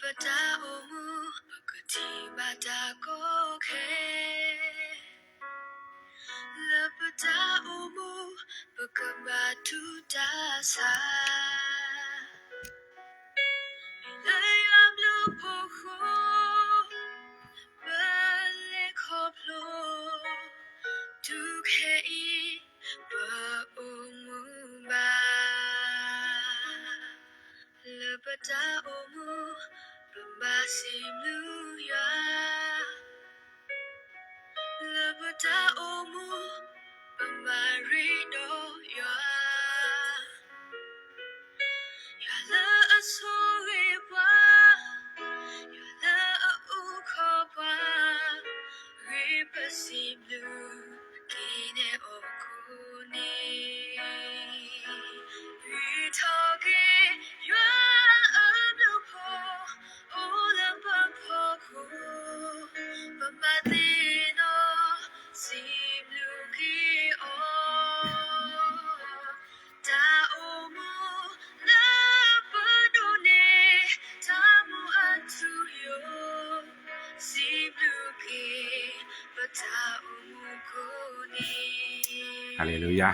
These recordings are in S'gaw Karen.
ပတၢ်အိၣ်မူ ပကထံၣ်ဘၣ်တၢ်ကီခဲ, လၢပတၢ်အိၣ်မူ ပကဘၣ်တူၢ်တၢ်ဆါ, လၢယွၤဘျုးဖီခိၣ် ပလဲၤခီဖျိ တုၤခဲအံၤ ပအိၣ်မူဘၣ်. လၢပတၢ်အိၣ်မူ ပဘၣ်စံးဘျုးယွၤ, လၢပတၢ်အိၣ်မူ ပဘၣ်ရ့ဒီးယွၤ, ယွၤလၢအဆိၣ်ဂ့ၤပှၤ, ယွၤလၢအအုၣ်ခီၣ်ပှၤ, ဂ့ၤပစံးဘျုး က့ၤနဲၣ်အီၤကိးန့ၣ်, ဂ့ၤထီၣ်က့ၤ ယွၤအဘျုးဖီ အိၣ်လၢပဖီခိၣ်, ပဘၣ်သ့ၣ်နီၣ် စံးဘျုးက့ၤအီၤ, တၢ်အိၣ်မူလၢပဒိးန့ၢ် တၢ်မူအထူအယိာ်, စံးဘျုးက့ၤ ပတၢ်အိၣ်မူကိးန့ၣ်. ဟါလ့လူယၤ,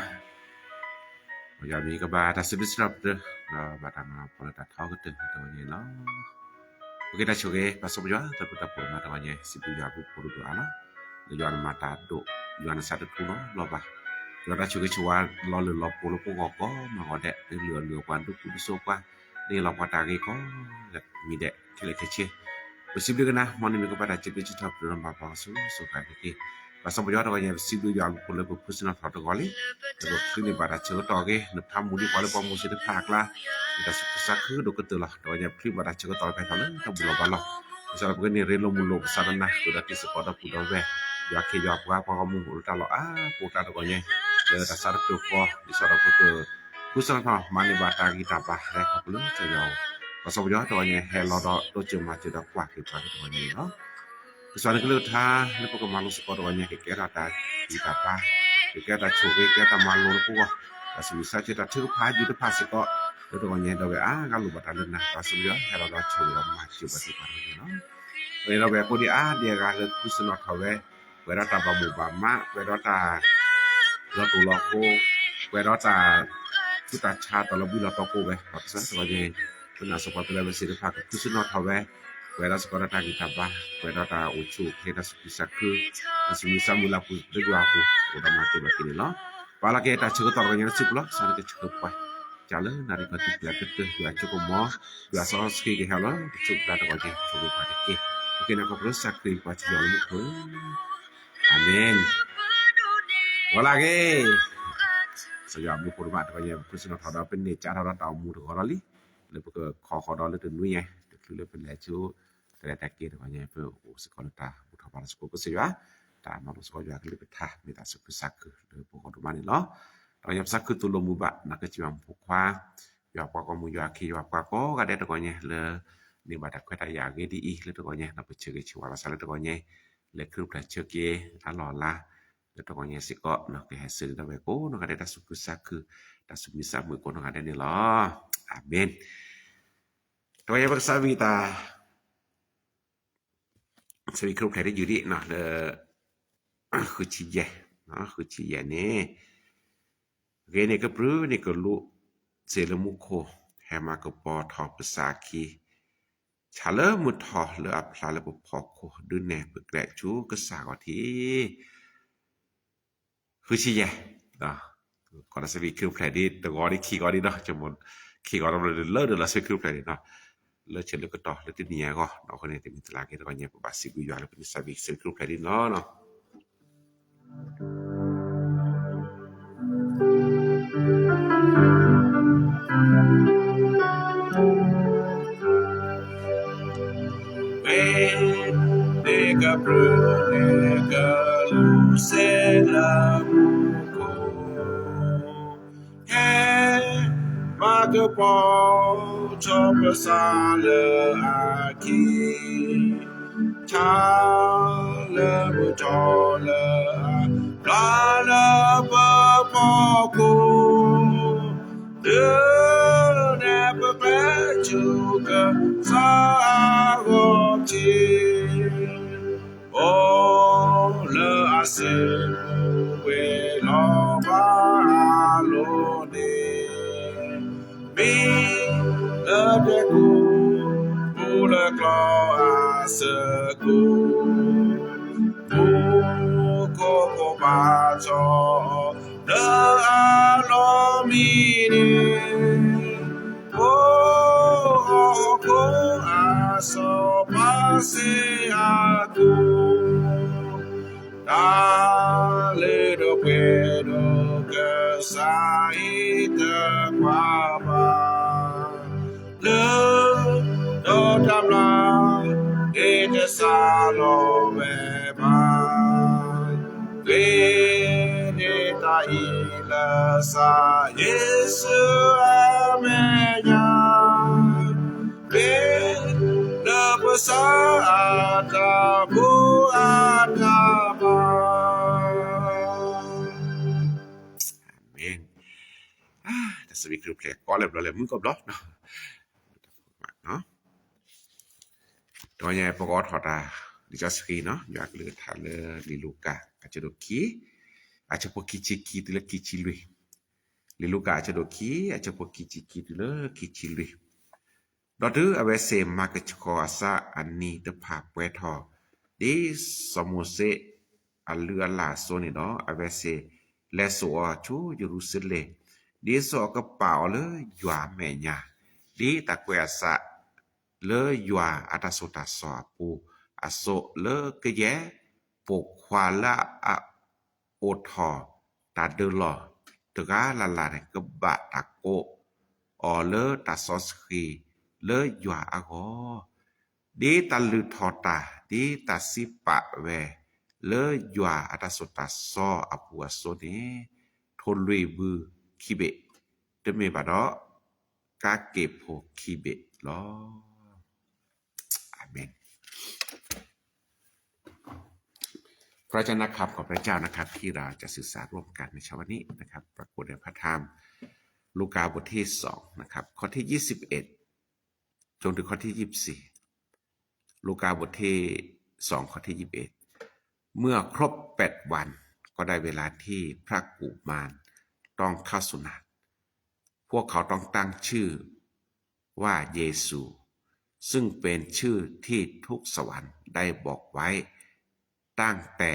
ပယွၤမံၤကဘၣ်တၢ်စံးဘျုးစံးထီၣ်ပတြၢၤ, ဒီးဘၣ်တၢ်မၤလၤကပီၤလၢတၢ်ထီကတၢၢ်တဂီၤညါန့ၣ်လီၤ. ပက့ၤတၢ်ဆိၣ်ဂ့ၤ ပၢ်စီပယွၤ တၢ်ဘျုးတၢ်ဖှိၣ်မၤတဂီၤညါ စံးဘျုးယွၤအဘျုးဖှိၣ်ဒိၣ်ဒိၣ်အါလီၤ. လၢယွၤနမၤတၢ်ဒိၣ် ယွၤနသးတထူလီၤဘျီဘၣ်, ယွၤတၢ်ဆိၣ်ဂ့ၤဆိၣ်ဝါလီၤလၢလီၤပှီၢ်လၢပဂီၢ်ကိးမုၢ်ဂီၤဒဲး, လၢလုၢ်အီၣ်လုၢ်အီပှၤ ဒိၣ်ပူၤဒိၣ်စိပှၤ, န့ၢ်လီၤပှၤတၢ်ဂ့ၤကိးဂၤဒဲး မံၤဒဲး ခဲလၢာ်ခဲဆ့ ပစံးဘျုးကနၤ မ်နမံၤကဘၣ်တၢ်စံးဘျုးစံးထီၣ်ပတြၢၤ ဘၣ်ပှၤကဆူၣ်ဆိၣ်ဂ့ၤက့ၤ, ပၢ်စီပယွၤတဂီၤညါ ပစံးဘျုးယွၤအဘျုးဖှိၣ်လၢပဖုစနီၣ်ထီၣ်တဂီၤလံ, ဒီးပချုးန့ၢ်ဘၣ်တၢ်ဆၢကတီၢ်အဂ့ၤ နဖးမူဒံးပှၤလၢပှၤမိၤၡ့တဖၣ်အကျါ, ဒီးတၢ်သူၣ်ခုသးခုဒိၣ်ကတၢၢ်လီၤ. တဂီၤညါ ပချုးန့ၢ်ဘၣ်တၢ်ဆၢကတီၢ်ဖဲထီၣ်လၢတၢ်ဘူၣ်လီၤဘါလီၤ, ဒ်သိးဒီးပကန့ၢ်ရ့လိာ်မုာ်လိာ်ပသးဒီးနၤ ဃုာ်ဒီးတံၤသကိးဒီပုၢ်ဒီဝဲၢ်, ယွၤခ့ယွၤပှၤပှၤဂီၢ်မုၢ်အိၣ်လၢတၢ်လီၢ်အါပူၤအကျါတဂီၤညါ, လၢတၢ်ဆါတဖျၢၣ်ဃီ ဒ်သိးဒီးပက ဖုစနီၣ်ထီၣ် မၤန့ၢ်ဘၣ်တၢ်ဂံၢ်တၢ်ဘါ ဟဲခီဖျိလၢကစၢ်ယွၤအအိၣ်, ပၢ်စီပယွၤတဂီၤညါ ဟဲလီၤဒီးတိစၢၤမၤစၢၤဒီးကွၢ်က့ၤပှၤက့ၤတဂီၤညါန့ၣ်လီၤ. ကစၢ်ယွၤန့ၣ်ကလုၢ်ကထါ လၢပကမၤလိသကိးတဂီၤညါ ကကဲထီၣ်တၢ်ဂံၢ်တၢ်ဘါ, ကကဲထီၣ်တၢ်ဆိၣ်ဂ့ၤ ကဲထီၣ်တၢ်မၤလိာ်လၢပဂီၢ်, တၢ်ဆူးမံၤဆါဆ့ တၢ်ထုကဖၣ်ယုၢ်တဖၣ်စ့ၢ်ကီး, လၢတဂီၤညါဒီးဝဲအါဂၤလိၣ်ဘၣ်တၢ်လၢနၤ ပၢ်စီပယွၤ ဟဲလီၤဒီးဆိၣ်ဂ့ၤဒီးမၤစၢၤဘၣ်သ့ၣ်တဖၣ်န့ၣ်လီၤ. ပန့ၣ်ဒီးဝဲအဃိန့ၣ် အါဒံအါဂၤလၢဖုစနီၣ်ထီၣ်ဝဲ, ပှဲၤဒီးတၢ်ဘၣ်မိၣ်ဘၣ်မး, ပှဲၤဒီးတၢ် လီၤတိၢ်လီၤဃိ, ပှဲၤဒီးတၢ် သူၣ်တၢ်ဆါတၢ်လီၤဘှံးလီၤတီၤကိးဝဲ, ပၢ်ကစၢ်တဂီၤညါ ပနာ်စ့ၢ်ကီးပလၢဝဲသ့ၣ်တဖၣ်ကဖုစနီၣ်ထီၣ်ဝဲ, ပှဲၤဒီးစ့ၢ်ကီးဒီးတၢ်ဂံၢ်တၢ်ဘါ, ပှဲၤဒီးတၢ်အိၣ်ဆူၣ်အိၣ်ချ့ တၢ်သူၣ်ခုသးခု, တၢ်ဆူးမံၤဆါမုၢ်လၢ်ပူၤလၢယွၤအပူၤ အိၣ်ဒီးမၤစၢၤဘၣ်က့ၤန့ၣ်လီၤ. ပာ်လီၤက့ၤတၢ်ဆၢကတီၢ်တဂီၤညါလၢစုပူၤလီၤ. ကစၢ်နကဆှၢပှၤ ကၢ်လၢနၣ်ရံၣ်ကီၢ်တံၢ်ပျဲကတၢၢ် ယွၤဆိကမိၣ်, ယွၤစီဆှံကဟဲလီၤ တဆူပှၤတဂီၤညါ ဆိၣ်ဂ့ၤပှၤတက့ၢ်. ပဃ့နၤခီဖျိလၢကစၢ်ခရံာ်ပှၤထံၣ်ယွၤလၢမူခိၣ်, အၤမ့ၣ်. ဂီၤလၢအဂ့ၤ, ကစၢ်ယွၤအဘျုးဖှိၣ်တဘၣ်တဂီၤညါ ပဖုစနီၣ်ထီၣ်ဒီးပန့ၢ်ကၠးထီၣ်ဒီးတၢ်အိၣ်မူတဂီၤလီၤလံ, လၢပကခီဃီဒီးလၢတနွံညါ တချုးလၢပလဲၤဆူ တၢ်လဲၤတၢ်က့ၤတဂီၤညါ ပအိၣ်စ့ၢ်ကီးလၢတၢ်ဘူၣ်ထီၣ်ဘါထီၣ်စ့ၢ်ကီးကစၢ်ယွၤ, တၢ်မၤလိစ့ၢ်ကီးယွၤကလုၢ်ကထါ မ့ၢ်တၢ်သူၣ်ခုသးခုလၢပဂီၢ်ဒိၣ်မးန့ၣ်လီၤ. တဂီၤညါပသးခုသိၣ်လိမုာ်ဘၣ် နာ်ကစၢ်ယွၤမုၣ်ဖိခွါ, ယွၤပှၤဂီၢ်မုၢ် ယွၤခ့ယွၤပှၤကိးဂၤဒဲးတဂီၤညါလၢ န့ၢ်ဘၣ်တၢ်ခွဲးတၢ်ယာ်အဂ့ၤဒ်အံၤ လၢတဂီၤညါ ဒီးပဆၢဂ့ၤဆၢဝါဘၣ်ဆၣ်လၢတဂီၤညါ လဲၤခရံာ်အိၣ်ဖျဲၣ်ဆၢက့ၤ အလီၢ်အလၤ လၢတဂီၤညါစ့ၢ်ကီး ကဟဲဆှၢန့ၢ်ဒၣ်ဝဲကိးနီၢ်ဂၤဒဲးတၢ်သူၣ်ခုသးခု တၢ်ဆူးမံၤသးမုာ်ကိးနီၢ်ဂၤဒဲးန့ၣ်လီၤ. အၤမ့ၣ်. တဂီၤညါပကစးဝံၤတၢ် စးဝံၤခရံာ်အိၣ်ဖျဲၣ်တယုၢ်ဒံးလၢ ဃုဆံယဲၢ်, ဃုဆံယဲၢ်န့ၣ် ဂ့ၤန့ၢ်ကပြုၢ်န့ၢ်ကလူး စ့လၢမူခိၣ် ဟဲမၤကပီၤထီၣ်ပစးခံ ဆၣ်လၢမုၢ်ထီၣ်လၢအဖျါလၢပဖီခိၣ် ဒုးနဲၣ်ပကျဲဆူကစၢ်ဂီၤထံး ဃုဆံယဲၢ်, ကီးဒီးစးဝံၤခရံာ်အိၣ်ဖျဲၣ်ဒ်တဂီၤဒ်ခံဂီၤဒ်နီၤ, ခံဂီၤဒီးလၢဒၢးလီၤစးဝံၤခရံာ်အိၣ်ဖျဲၣ်ဒ်နီၤ, လၢဆၢလၢကတီၢ်လၢတနံၤအဂီၢ် အဃိန့ၣ် တမ့ၢ်တလၢက့ၤတဂီၤညါ ပဘၣ်စံးဘျုးယွၤလၢပန့ၢ်စးဝံၤစးဝံၤခရံာ်အိၣ်ဖျဲၣ်ဒ်နီၤ. ဂ့ၤန့ၢ်ကပြုၢ်န့ၢ်ကလူး စ့လၢမူခိၣ် ဟဲမၤကပီၤထီၣ်ပစးလၢအခံ, ဆၣ်လၢမုၢ်ထီၣ်လၢအဖျါလၢပဖီခိၣ်, ဒုးနဲၣ်ပကျဲဆူကစၢ် စံးဝဲလီၤဘၣ်အလိၤန့ၣ်, မ့ၢ်လၢဒဲကူ ပူလၢကျီအစၢကိ, ပူကိးကဘၣ်ထီၣ် လၢအလီၢ်မံန့ၣ်, အိၣ်ဟီၣ်ခိၣ်အစီၤပၤစ့အကိ, တၢ်လၢဒီးပှဲၤဒီးကစၢ်အံၤတကွၢ်ဘၣ်, လၢဒီးတၢ်မျၢ် ဒ့တစးလီၤဝဲဘၣ်, မ့ၢ်ဒ်တၢ်အံၤလၢစၢ်ယ့ၣ်ၡူးအမဲာ်ညါ, မ့ၢ်လၢပစၢ်အတၢ်ဖိအတၢ်ဘါ, အၤမ့ၣ်. တၢ်စံးဘျုးခရံာ်အိၣ်ဖျဲၣ် ကိးလၢဘျီလၢမုၢ်ကိးဘျီ, တနံၤအံၤပကအိးထီၣ်တၢ် လံာ်စီဆှံနီၤ, ယွၤအကလုၢ်ကထါလၢလံာ်လူၤကၣ် အဆၢဒိၣ်ခံ, အဆၢဖိခံဆံခံတုၤလၢခံဆံလွံၢ်, လံာ်လူၤကၣ် အဆၢဒိၣ်ခံ အဆၢဖိခံဆံခံတုၤလၢခံဆံလွံၢ်. ဒီးတုၤအဝဲသ့ၣ်မၤကဆှီအသးအနံၤတဖၣ်ပှဲၤထီၣ်, ဒ်စီၤမိၤၡ့အလုၢ်အလၢ်အသိးန့ၣ်ဒီး, အဝဲသ့ၣ်လဲၤစိာ်အီၤဆူယရူၤၡလ့ၣ်, ဒ်သိးအကပာ်အီၤလၢယွၤအမဲာ်ညါ, ဒ်တၢ်ကွဲးအသး လၢယွၤအတၢ်သိၣ်တၢ်သီအပူၤအသိး, လၢကယဲၢ်ပိာ်ခွါလၢအအိၣ်ထီၣ်တၢ်ဒၢလီၤတဂၤလၢ်လၢ်န့ၣ် ကဘၣ်တၢ်ကိးအီၤလၢတၢ်စီဆှံလၢယွၤအဂီၢ်, ဒ်တၢ်လုၢ်ထီၣ်တၢ် ဒ်တၢ်စံးပာ်ဝဲ လၢယွၤအတၢ်သိၣ်တၢ်သီအပူၤအသိးန့ၣ်, ထိၣ်လွံၢ်ဘုခံဘ့ၣ်, တမ့ၢ်ဘၣ်ဒီး ကါက့ၢ်ဖိခံဘ့ၣ်လီၤ. အၤမ့ၣ်. พระเจ้านะครับ ขอพระเจ้านะครับที่เราจะศึกษาร่วมกันในเช้าวันนี้นะครับ พระคุณในพระธรรม ลูกาบทที่สองนะครับ ข้อที่ยี่สิบเอ็ด จนถึงข้อที่ยี่สิบสี่ ลูกาบทที่สอง ข้อที่ยี่สิบเอ็ด เมื่อครบแปดวัน ก็ได้เวลาที่พระกุมารต้องเข้าสุหนา พวกเขาต้องตั้งชื่อว่าเยซู ซึ่งเป็นชื่อที่ทูตสวรรค์ได้บอกไว้ตั้งแต่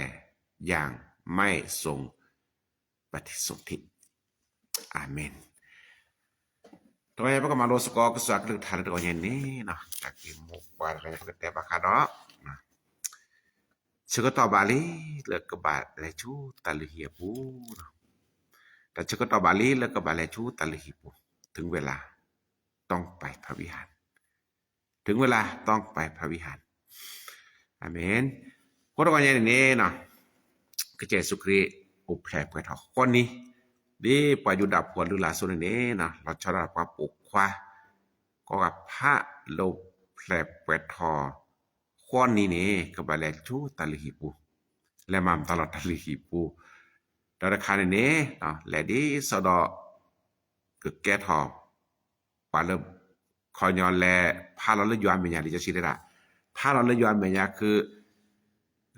ยังไม่ทรงปฏิสนธิ အၤမ့ၣ်. တဂီၤညါ ပကမၤလိသကိးကစၢ်ကလုၢ်ကထါလၢတဂီၤညါန့ၣ်, တၢ်ဂ့ၢ်မိၢ်ပှၢ်တဂၤ ပကတဲဘၣ်ဃးဒီး ဆၢကတီၢ်ဘၣ်လံ လၢကဘၣ်လဲၤဆူတၢ်လုၢ်ဟံၣ်အပူၤ, တၢ်ဆၢကတီၢ်ဘၣ်လံ လၢကဘၣ်လဲၤဆူတၢ်လုၢ်ဟံၣ်ပူၤ, ถึงเวลาต้องไปพระวิหาร ถึงเวลาต้องไปพระวิหาร အၤမ့ၣ်. ဃိတဂီၤညါန့ၣ်န့ၣ်, ကစၢ်ယ့ၣ်ၡူးခရံာ်အိၣ်ဖျဲၣ်ပှဲၤထီၣ်ဃိးနံၤ, ဒ်ပှၤယူဒၤဖိအလုၢ်အလၢ်အသိးန့ၣ်န့ၣ်, လီၤဆီဒၣ်ပှၤပိာ်ခွါ ကိးဂၤဖးလၢအိၣ်ဖျဲၣ်ပှဲၤထီၣ်ဃိးနံၤန့ၣ် ကဘၣ်လဲၤဆူတၢ်လုၢ်ဟံၣ်ပူၤ, လဲၤမၤမတၤလီၤတၢ်လုၢ်ဟံၣ်ပူၤ, ဒီးတခါန့ၣ်န့ၣ်, လဲၤဒ်သိးဒီး ကကဲထီၣ် ပှၤလၢ ခီညီလဲၤဖးလီၤလၢယွၤအမဲာ်ညါ လံာ်စီဆှံတဲဒၣ်, ဖးလီၤလၢယွၤအမဲာ်ညါ က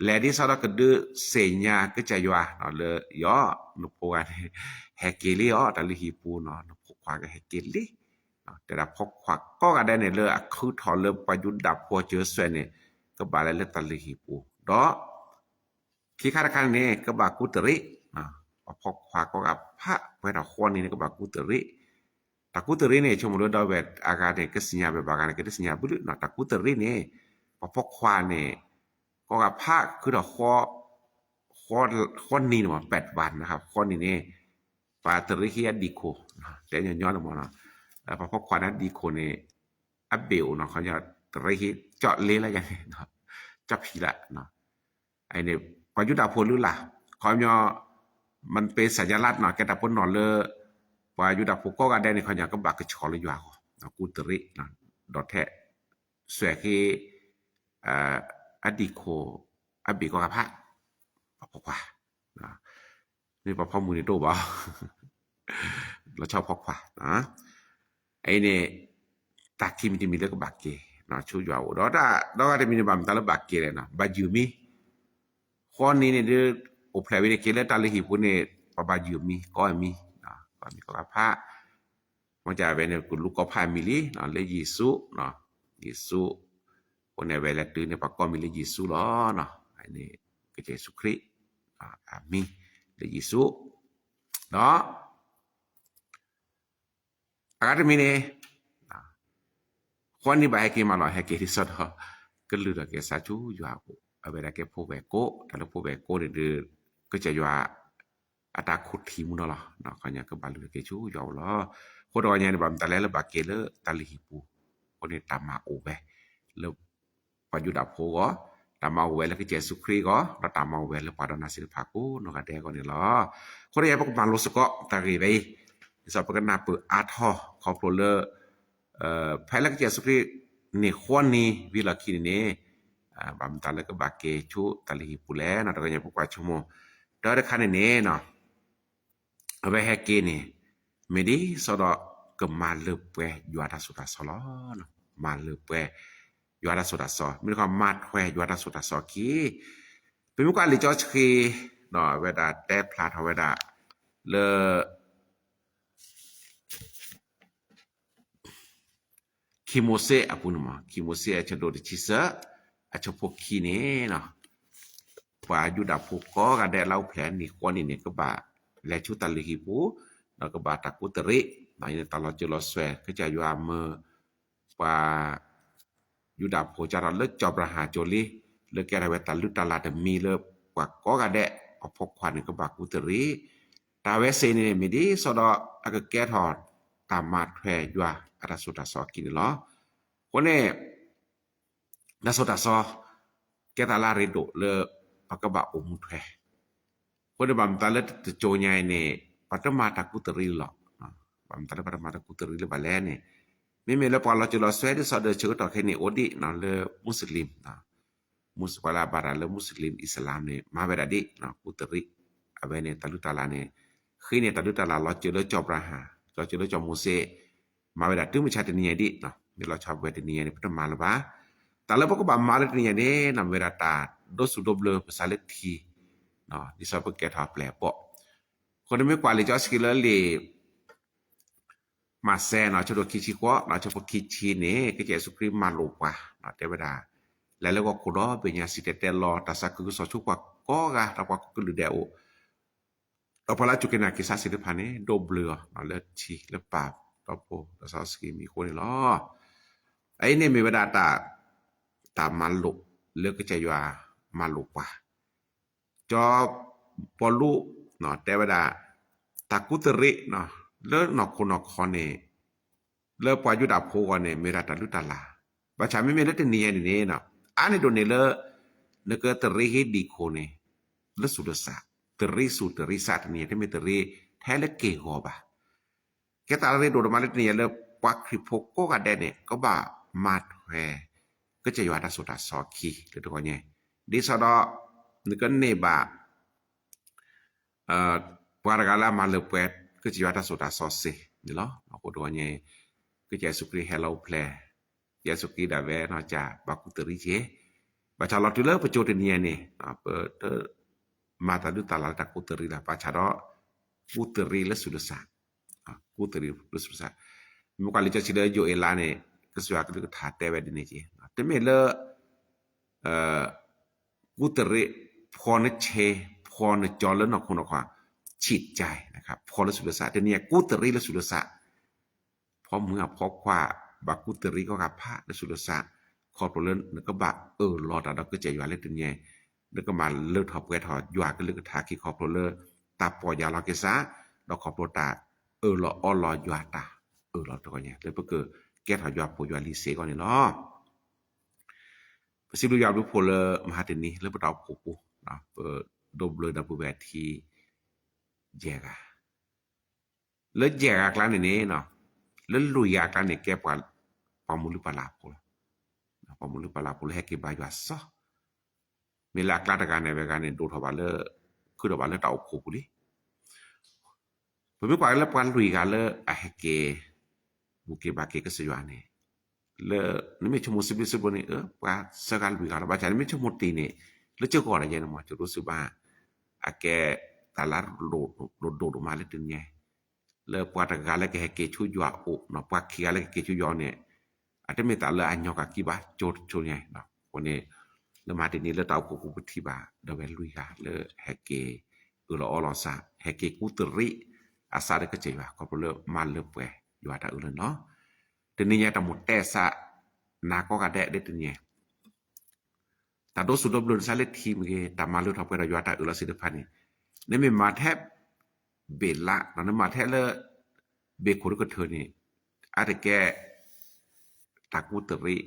လဲၤဒ်သိးဒီးကဒုးသ့ၣ်ညါကစၢ်ယွၤလၢ ယီၤ နဖိခွါန့ၣ် ဟဲက့ၤလံအီၤ တၢ်လုၢ်ဟံၣ်ပူၤနီၤ, နဖိခွါကဟဲက့ၤလံ, တဲဒၣ်ဖိခွါကိးဂၤဒဲးန့ၣ် လၢအခုထီၣ်လၢပှၤယူဒၤဖိစၢၤသွဲၣ်န့ၣ် ကဘၣ်လဲၤလၢတၢ်လုၢ်ဟံၣ်ပူၤ, ဒီး ခံခါတခါန့ၣ်န့ၣ် ကဘၣ်ကူးတရံး, ပှၤဖိခွါကိးဂၤဖး ပှဲၤထီၣ်ဃိးနံၤန့ၣ် ကဘၣ်ကူးတရံး, တၢ်ကူးတရံးန့ၣ် ဆိကမိၣ်လၢဒီပုၢ်ဝဲၢ်အဂၤန့ၣ် ကသ့ၣ်ညါဘၣ်ဘၣ်ဂၤန့ၣ် ကဒုးသ့ၣ်ညါဘၣ်လံနီၤ, တၢ်ကူးတရံးန့ၣ် ပှၤဖိခွါန့ၣ် ကိးဂၤဖး ခုထီၣ် ဃိးနံၤန့ၣ် ပှဲးဝၢ်န့ၣ် ဃိးနံၤန့ၣ် ပှၤတရံးဟံးအဒံၣ်ခိၣ်, တဲညီညီန့ၣ်မ့ၢ်နီၤ, ပှၤဖိခွါန့ၣ် အဒံၣ်ခိၣ်န့ၣ် အဘ့ၣ်အိၣ်နီၤ, ခီညီ တရံးဟံး ကၠီၣ်လ့လၢယၤန့ၣ်, ကၠီၣ်ဖံးလၢ အံၤန့ၣ် ပှၤယူဒၤဖိလုၢ်လၢ်, ခီပညီ မ့ၢ်ပ့ၤစၢ်ညါလၢနီၤ ကဲတၢ်ပနီၣ်လၢ ပှၤယူဒၤဖိကိးဂၤဒဲးန့ၣ် ခီပညီ ကဘၣ်ကဆှီလၢယွၤအဂီၢ်, ကူးတရံး, ဒီးထဲ သွဲၣ်ဃ့ အဒံၣ်ခိၣ် အဘ့ၣ်ကိးဂၤဖး, ပှၤဖိခွါ မ့ၢ်ပှၤဖိမုၣ်န့ၣ်တအိၣ်ဘၣ်, လီၤဆီဖိခွါ, အံၤန့ၣ် တၢ်ခံမံၤတမံၤလၢကဘၣ်က့ၤ ဆူယွၤအအိၣ်, ဒီးတၢ်ဒီဂၤတမံၤန့ၣ် ဘၣ်မတၤလၢဘၣ်က့ၤလဲၣ်နီၤ, ဘၣ်ယုၢ်မံ, ဃိးနံၤန့ၣ်ဒုး အိၣ်ဖျဲၣ်ဝံၤန့ၣ်က့ၤလၢတၢ်လုၢ်ဟံၣ်ပူၤန့ၣ် ပှၤဘၣ်ယုၢ်မံၤ ကိးမံၤ, ကိးမံၤကိးဂၤဖး, မ့ၢ်ကဝဲန့ၣ် ကလူးကိးဖးမံၤလံ, လၢယ့ၣ်ၡူး, ယ့ၣ်ၡူး, အဃိန့ၣ် အဝဲလဲၤတုၤန့ၣ် ပှၤကိးမံၤလၢယ့ၣ်ၡူးလီၤ. န့ၣ် ကစၢ်ယ့ၣ်ၡူးခရံာ် အမံၤ လၢယ့ၣ်ၡူး, ဒီး အဂၤတမံၤန့ၣ် ဃီနံၤဘၣ်ဟဲက့ၤမးလီၤ, ဟဲက့ၤဒ်သိးဒီး ကလုၢ်ထီၣ်က့ၤဆူယွၤအအိၣ်, အဝဲဒၣ်ကဲဖိဝဲၢ်ကိ, တၢ်လၢဖိဝဲၢ်ကိန့ၣ်ဒီး ကစၢ်ယွၤ အတၢ်ခိၣ်ထံးမူနီၤလီၤ. ခီညါကဘၣ်လုၢ်ထီၣ်က့ၤဆူယွၤအအိၣ်လီၤ. အဃိတဂီၢ်ညါန့ၣ် ဘၣ်မတၤလဲၣ်လၢဘၣ်က့ၤလၢတၢ်လုၢ်ဟံၣ်ပူၤ, အဃိန့ၣ်တၢ်မၤအိၣ်ဝဲ လၢ ပှၤယူဒၤဖိအဂီၢ်, တၢ်မၤအိၣ်ဝဲလၢကစၢ်ယ့ၣ်ၡူးခရံာ်အဂီၢ်, ဒီးတၢ်မၤအိၣ်ဝဲလၢပှၤဒီးနၤသ့ၣ်တဖၣ်ကိးနီၢ်ဂၤဒဲးအဂီၢ်န့ၣ်လီၤ. အဃိတဂီၢ်ညါ ပကမၤလိစ့ၢ်ကီးတၢ်ဂ့ၢ်ဝဲအံၤ, ဒ်သိးပကနၢ်ပၢၢ်အါထီၣ်ခီဖျိလၢ ဖဲလၢကစၢ်ယ့ၣ်ၡူးခရံာ်န့ၢ်ဃီနံၤဝံၤလီၢ်ခံန့ၣ်န့ၣ် ဘၣ်မတၤလၢကဘၣ်က့ၤဆူတၢ်လုၢ်ဟံၣ်ပူၤလဲၣ်. တဂီၢ်ညါပကွၢ်ဆိကမိၣ် တၢ်တခါန့ၣ်န့ၣ် အဝဲဟဲက့ၤန့ၣ် မ့ၢ်ဒ်သိးဒီးကမၤလၢပှဲၤယွၤတၢ်သိၣ်တၢ်သီလီၤ. မၤလၢပှဲၤ ယွၤတၢ်သိၣ်တၢ်သီ, မ့ၢ်တခီမၤထွဲယွၤတၢ်သိၣ်တၢ်သီခံ, ပမ့ၢ်ကွၢ်လံာ်စီဆှံ အဝဲဒၣ်တဲဖျါထီၣ်ဝဲဒၣ် လၢ ခံမိၤၡ့အပူၤန့ၣ်မး, ခံမိၤၡ့အဆၢဒိၣ်တဆံသၢ အဆၢဖိခံန့ၣ် ပှၤယူဒၤဖိကိးဂၤဒဲးလၢအိၣ်ဖျဲၣ်န့ၢ်ဃီနံၤန့ၣ် ကဘၣ်လဲၤဆူတၢ်လုၢ်ဟံၣ်ပူၤ, ဒီးကဘၣ်တၢ်ကူးတရံး, တၢ်လီၤစၢၤလီၤသွဲၣ် ကစၢ်ယွၤမၢ ပှၤ ယူဒၤဖိစးထီၣ်လၢစီၤအၤဘြၤဟၣ်ကၠိလံ, လၢကဲထီၣ်ဝဲတၢ်လုၢ်တၢ်လၢ်တမံၤလၢပှၤကိးဂၤဒဲး အဖီခွါန့ၣ် ကဘၣ်ကူးတရံး, တၢ်ဝဲစ့ၢ်န့ၣ် မ့ၢ်ဒ်သိးဒီးအကကဲထီၣ်တၢ်မၤထွဲယွၤအတၢ်သိၣ်တၢ်သီအခံန့ၣ်လီၤ. အဃိန့ၣ် တၢ်သိၣ်တၢ်သီ ကဲသးလၢအရ့ဒိၣ်လၢပကဘၣ်အိၣ်မူထွဲ, အဃိန့ၣ် ဘၣ်မတၤလၢတကၠိညါအံၤန့ၣ် ပှၤတမၤတၢ်ကူးတရံးလီၤ. ဘၣ်မတၤလၢပှၤတမၤတၢ်ကူးတရံးလၢဘၣ်လဲၣ်န့ၣ် မ့မ့ၢ်လၢပှၤလီၤစၢၤလီၤသွဲၣ်ဒ်သိးဒီးဆၢကတီၢ်ခဲအံၤန့ၣ် အိၣ်ဒံးလၢမူစလ့ၣ်, မူစပှၤလၢအဘၣ်တၢ်လၢမူစလ့ၣ် အံၣ်စလၣ်န့ၣ် မၤဝဲဒၣ်ဒ် ကူးတရံး, အဝဲန့ၣ်တၢ်လုၢ်တၢ်လၢ်န့ၣ် ဃ့န့ၢ်တၢ်လုၢ်တၢ်လၢ်လီၤစၢၤလၢစီၤအၤဘြၤဟၣ်, လီၤစၢၤလၢစီၤမိၤၡ့ မၤဝဲဒၣ်တုၤမုၢ်ဆါတနံၤညါဒ်, မ့ၢ်လီၤဆီဝဲတနံၤညါန့ၣ် ပတမၤလၢၤဘၣ်. တၢ်လၢပကဘၣ်မၤလၢတနံၤညါန့ၣ် မ့ၢ်ဝဲဒၣ်တၢ်ဒိးစူၣ်ဒိးဘျၢပစးလၢထံ, ဒ်သိးပကဲထီၣ်အပျဲၢ်အဘီၣ်. အဃိန့ၣ်မ့ၢ်ကွၢ်လံာ်စီဆှံလၢလံာ် မးသဲ ဆၢဒိၣ်ခံဆံဃိး ဆၢဖိခံဆံန့ၣ် ကစၢ်ယ့ၣ်ၡူးခရံာ်မၤလိာ်ပှၤ တဲဝဲဒၣ် လဲၤလၢဟီၣ်ခိၣ်ဒီဘ့ၣ်ညါ စံၣ်တဲၤတဲလီၤတၢ်သးခုကစီၣ်ဆူပှၤကိးဂၤ ဒီးပှၤကလုာ်ဒဲးအအိၣ် ဒီးပှၤလၢအစူၢ်က့ၤနာ်က့ၤကစၢ်သ့ၣ်တဖၣ်န့ၣ် ဒိးဘျၢအီၤ လၢထံလၢပၢ်ဒီးဖိဒီးစီဆှံမံၤအဃိန့ၣ်လီၤ. အအံၤန့ၣ်မ့ၢ်ဝဲဒၣ် တၢ်မၤလိာ်လၢကစၢ်ယွၤမၤလိာ်ပှၤ စီၤပီလူး တဲဝဲဒၣ် တၢ်ကူးတရံး လၢနီၢ်ခိနီၢ်ခီန့ၣ် လၢပှၤယူဒၤဖိအဂီၢ်န့ၣ် မ့ၢ်ဝဲဒၣ်တၢ်လုၢ်တၢ်လၢ်, ဘၣ်ဆၣ်မ့မ့ၢ်လၢတနံၤညါန့ၣ်န့ၣ် အါန့ၢ်ဒိၣ်န့ၢ်လၢ နကတရံးဟ့ၣ်ဒံးခိၣ်န့ၣ် လၢသူၣ်လၢသး, တရံးသူၣ်တရံးသးတနံၤညါ တမ့ၢ်တရံးထဲလၢက့ၢ်ဂီၤဘၣ်. ကဲသးရ့ဒိၣ်ဒိၣ်မးလၢတနံၤညါလၢပှၤခရံာ်ဖိကိးဂၤဒဲးန့ၣ် ကဘၣ်မၤထွဲ ကစၢ်ယွၤတၢ်သိၣ်တၢ်သီအခံလၢတဂီၢ်ညါ, ဒ်သိးဒီး နကန့ၢ်ဘၣ် ပှၤတဂၤလၢအမၤလၢပှဲၤ ကစၢ်ယွၤတၢ်သိၣ်တၢ်သီစ့ၢ်န့ၣ်လီၤ. အဃိတဂီၢ်ညါ ကစၢ်ယ့ၣ်ၡူးခရံာ်ဟဲလီၤအိၣ်ဖျဲၣ်, ကစၢ်ယ့ၣ်ၡူးခရံာ်ဒၣ်ဝဲနီၢ်ကစၢ် ဘၣ်ကူးတရံးက့ၤ, ဘၣ်ဆၣ်လီၤတုၤလၢပကၠိတနံၤညါန့ၣ် ပတ မၤတၢ်လုၢ်တၢ်လၢ်လၢတၢ်ကူးတရံးလၢ် ဘၣ်ဆၣ်ဒီး ကူးတရံးလၢသူၣ်လၢသး, ကူးတရံးလၢသူၣ်လၢသး, မ့ၢ်ကွၢ်လံာ်စီဆှံလၢယိၤအ့လးန့ၣ် ကစၢ်ယွၤကလုၢ်ကထါတဲဝဲဒ်န့ၣ်က့ၤ, တမ့ၢ်လၢ ကူးတရံး ဖှီနဆဲး ဖှီနကၠီလၢနီၢ်ခိနီၢ်ခီ, ဆံးကၠဲ ဖှီလၢသူၣ်လၢသး, တနံၤညါကူးတရံးလၢသူၣ်လၢသး ဖှီမုၢ်အဖှီခွါ ဘၣ်ကူးတရံးကီၢ်ဂၤဖးလၢသူၣ်လၢသး, ခီဖျိလၢနကဘၣ်အၢၣ်လီၤတၢ်ဒီးကစၢ်ယွၤလၢတနံၤညါ, နကမၤလၢထီၣ်ပှဲၤထီၣ်ယွၤကလုၢ်ကထါခံခီဖျိလၢ တၢ်ပီၢ်ယၢ်လီၤက့ၤသး, ဒီးခီဖျိတၢ်အၢၣ်လီၤအီလီၤယွၤတၢ်အၢၣ်လီၤတဂီၢ်ညါ လၢပကကဲထီၣ်ယွၤဖိယွၤလံၤစ့ၢ်ကီးန့ၣ်လီၤ. ပစံးဘျုးယွၤဘျုးဖှိၣ်လၢမဟါတနံၤလၢပတၢ်အိၣ်ဖှိၣ်ပူၤ, ပဒိးဘျၢဒီပုၢ်ဝဲၢ်ထံ ယဲၢ်ဂၤ, လၢယဲၢ်ဂၤအကျါန့ၣ်န့ၣ်, လၢလွံၢ်ဂၤအကျါန့ၣ် ကဲပှၤ, ပှၤမုၢ်လုၢ်ပှၤလၢ်ဖိလီၤ. ပှၤမုၢ်လုၢ်ပှၤလၢ်ဖိလၢဟဲက့ၤဘါယွၤစီ, မ့ၢ်လၢအကျါတဂၤန့ၣ် ဝဲဂၤန့ၣ် ဒိၣ်ထီၣ်ဘၣ်လၢ, ခုၣ်ထီၣ်ဘၣ်လၢတၢ်အိၣ်ဖှိၣ်ပူၤလံ. ပမ့ၢ်ကွၢ်လၢပှၤလွံၢ်ဂၤလၢအဟဲက့ၤ, ဘူၣ်က့ၤဘါက့ၤကစၢ်ယွၤန့ၣ်, လၢ, နမ့ၢ်ဆိကမိၣ်စံးဘျုးစံးဖှိၣ်န့ၣ် ပှၤသၢဂၤလွံၢ်ဂၤလီၤ, ဘၣ်ဆၣ်နမ့ၢ်ဆိကမိၣ်တ့ၢ်န့ၣ်, လၢကဂီၢ်ဒ်ယဲန့ၣ်မ့ၢ် ကၠိဒိၣ်စံးဘၣ်, အကဲတၢ်လၢဒိၣ်ဒိၣ်ဒိၣ်မးလၢတနံၤညါ လၢပှၤတဂၤလၢကဟဲက့ၤဆူယွၤအိၣ်, ပှၤခံဂၤလၢကက့ၤဆူယွၤန့ၣ် အတမ့ၢ်တၢ်လၢအညီကၤကံဘၣ်, ကၠိတကၠိညါ, အဃိန့ၣ် လၢမၤတနံၤလၢတၢ်အိၣ်ဖှိၣ်ပူၤပထံၣ်ဘၣ် ဒီးဝဲလွံၢ်ဂၤလၢဟဲက့ၤအၢၣ်လီၤအီလီၤစၢ်, ဟဲက့ၤကူၣ်တရံးအစၢ်ဒီးကစၢ်ယွၤ ခီဖျိလၢမၤလၢပှဲၤယွၤတၢ်အၢၣ်လီၤန့ၣ်လီၤ. တနံၤညါတၢ်မိၣ်တဲစး နၤကိးဂၤဒဲးလၢတနံၤ တၢ်ဒိးစူၣ်ဒိးဘျၢနသးလၢထံမ့ၢ်ဂ့ၤ, တၢ်မၤလၢထီၣ်ပှဲၤထီၣ်ယွၤတၢ်အၢၣ်လီၤသ့ၣ်တဖၣ်န့ၣ်, နမ့ၢ်မၤထဲဘ့ၣ်လး, နမၤထဲလၢ ဘ့ၣ်ခိၣ်တကထၢၢ်န့ၣ်, အါတကဲ တၢ်ကူၣ်တရံး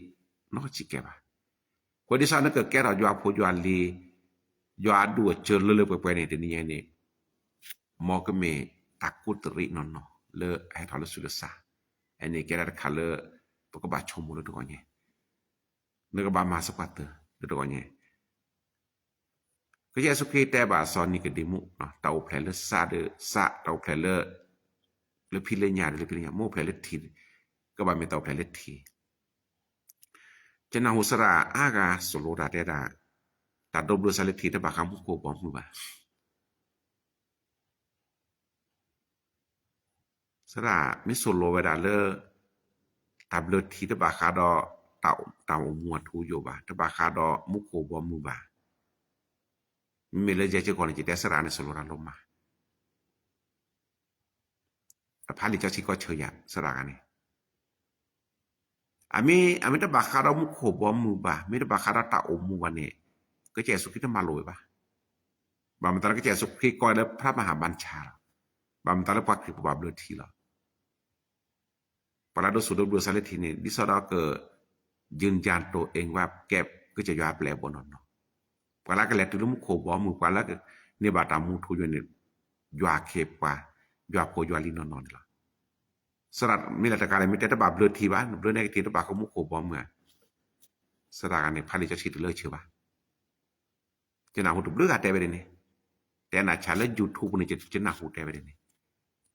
နီတစဲးကဲဘၣ်. အဃိဒ်သိးနကကဲထီၣ်ယွၤဖိယွၤလံၤ, ယွၤအဒူၣ်အစၢၤလၢလၢပှဲၤပှဲၤန့ၣ် တနံၤညါန့ၣ် မ်ကမ့ၢ်တၢ်ကူၣ်တရံးနီၢ်နီၢ် လၢအဟဲထီၣ်လၢဆူလၢစၢ်, အန့ၣ်ကဲဒၣ်တခါလၢ ပကဘၣ်ဆိကမိၣ်လၢတဂီၤညါ, နကဘၣ်မၤစၢၤပှၤသၢလၢတဂီၤညါ ကစၢ်ယ့ၣ်ၡူးခရံာ်တဲဘၣ်စီၤနံၤကဒ့မူး, တၢ်အိၣ်ဖျဲၣ်လၢစၢ်ဒီးစၢ်, တၢ်အိၣ်ဖျဲၣ်လၢ လၢဖံလၢညၣ်ဒီးလၢဖံလၢညၣ်, မ့ၢ်အိၣ်ဖျဲၣ်လၢထံ, ကဘၣ်မ့ၢ်တၢ်အိၣ်ဖျဲၣ်လၢထံ. ကနၢ်ဟူစရၣ်အါဂၤ စိၤလိတၢ်တဲဒၣ်, တၢ်ဒိးဘျၢစၢ်လၢထံတဘၣ်ဃးမူခိၣ်ဘီမုၢ်ဘၣ်. စရၣ်မ့ၢ်စိၤလိဝဲဒၣ်လၢ တၢ်ဘျၢထံတဘၣ်ဃးဒီး တၢ်အိၣ်မူအထူအယိာ်ဘၣ်, တဘၣ်ဃးဒီးမူခိၣ်ဘီမုၢ်ဘၣ်. မ့မ့ၢ်လၢယဲကဂီၢ်န့ၣ် ယတဲစရၣ်န့ၣ် စိၤလိတၢ်လီၤမၢ် အဖးလံာ်စီဆှံကီၢ်ဆၢယၤ စရၣ်ဂၤန့ၣ် အမ့ၢ်, အမ့ၢ်တဘၣ်ဃးဒီးမူခိၣ်ဘီမုၢ်ဘၣ်, မ့ၢ်တဘၣ်ဃးဒီးတၢ်အိၣ်မူဘၣ်န့ၣ်, ကစၢ်ယ့ၣ်ၡူးခရံာ်တမၤလိာ်ဝဲဘၣ်. ဘၣ်မတၤလၢကစၢ်ယ့ၣ်ၡူးခရံာ်ကိးလၢ ဖရၣ်မဟၣ်ဘၣ်ဆၣ်လီၤ. ဘၣ်မတၤလၢပှၤခရံာ်ဖိဘၣ်ဘျၢထံလီၤ. ပှၤလၢဒိးစူၣ်ဒိးဘျၢစၢ်လၢထံန့ၣ် ဒ်သိးဒီးက ယုၢ်ကၠၢ်တိၢ်အ့ၣ်ဝဲကဲ ကစၢ်ယွၤအပျဲၢ်အဘီၣ်နီၢ်နီၢ်, ပှၤလၢကလဲၤတုၤလၢမူခိၣ်ဘီမုၢ်, ပှၤလၢကန့ၢ်ဘၣ်တၢ်မူထူယိာ်န့ၣ်, ယွၤအခ့အပှၤ, ယွၤဖိယွၤလံၤနီၢ်နီၢ်န့ၣ်လီၤ. စရၣ်မ့ၢ်လၢတဂၤန့ၣ် မ့ၢ်တဲတဘၣ်ဘျၢထံဘၣ်, နဘျၢန့ၢ်ကထံတဘၣ်ဃးမူခိၣ်ဘီမုၢ်ဧါ. စရၣ်ဂၤန့ၣ် ဖးလံာ်စီဆှံတလၢဆၢဘၣ်. ယနၢ်ဟူတဘျုးဂၤတဲဝဲဒ်န့ၣ်, တဲနၤဆါလၢ YouTube န့ၣ် ယနၢ်ဟူတဲဝဲဒ်န့ၣ်,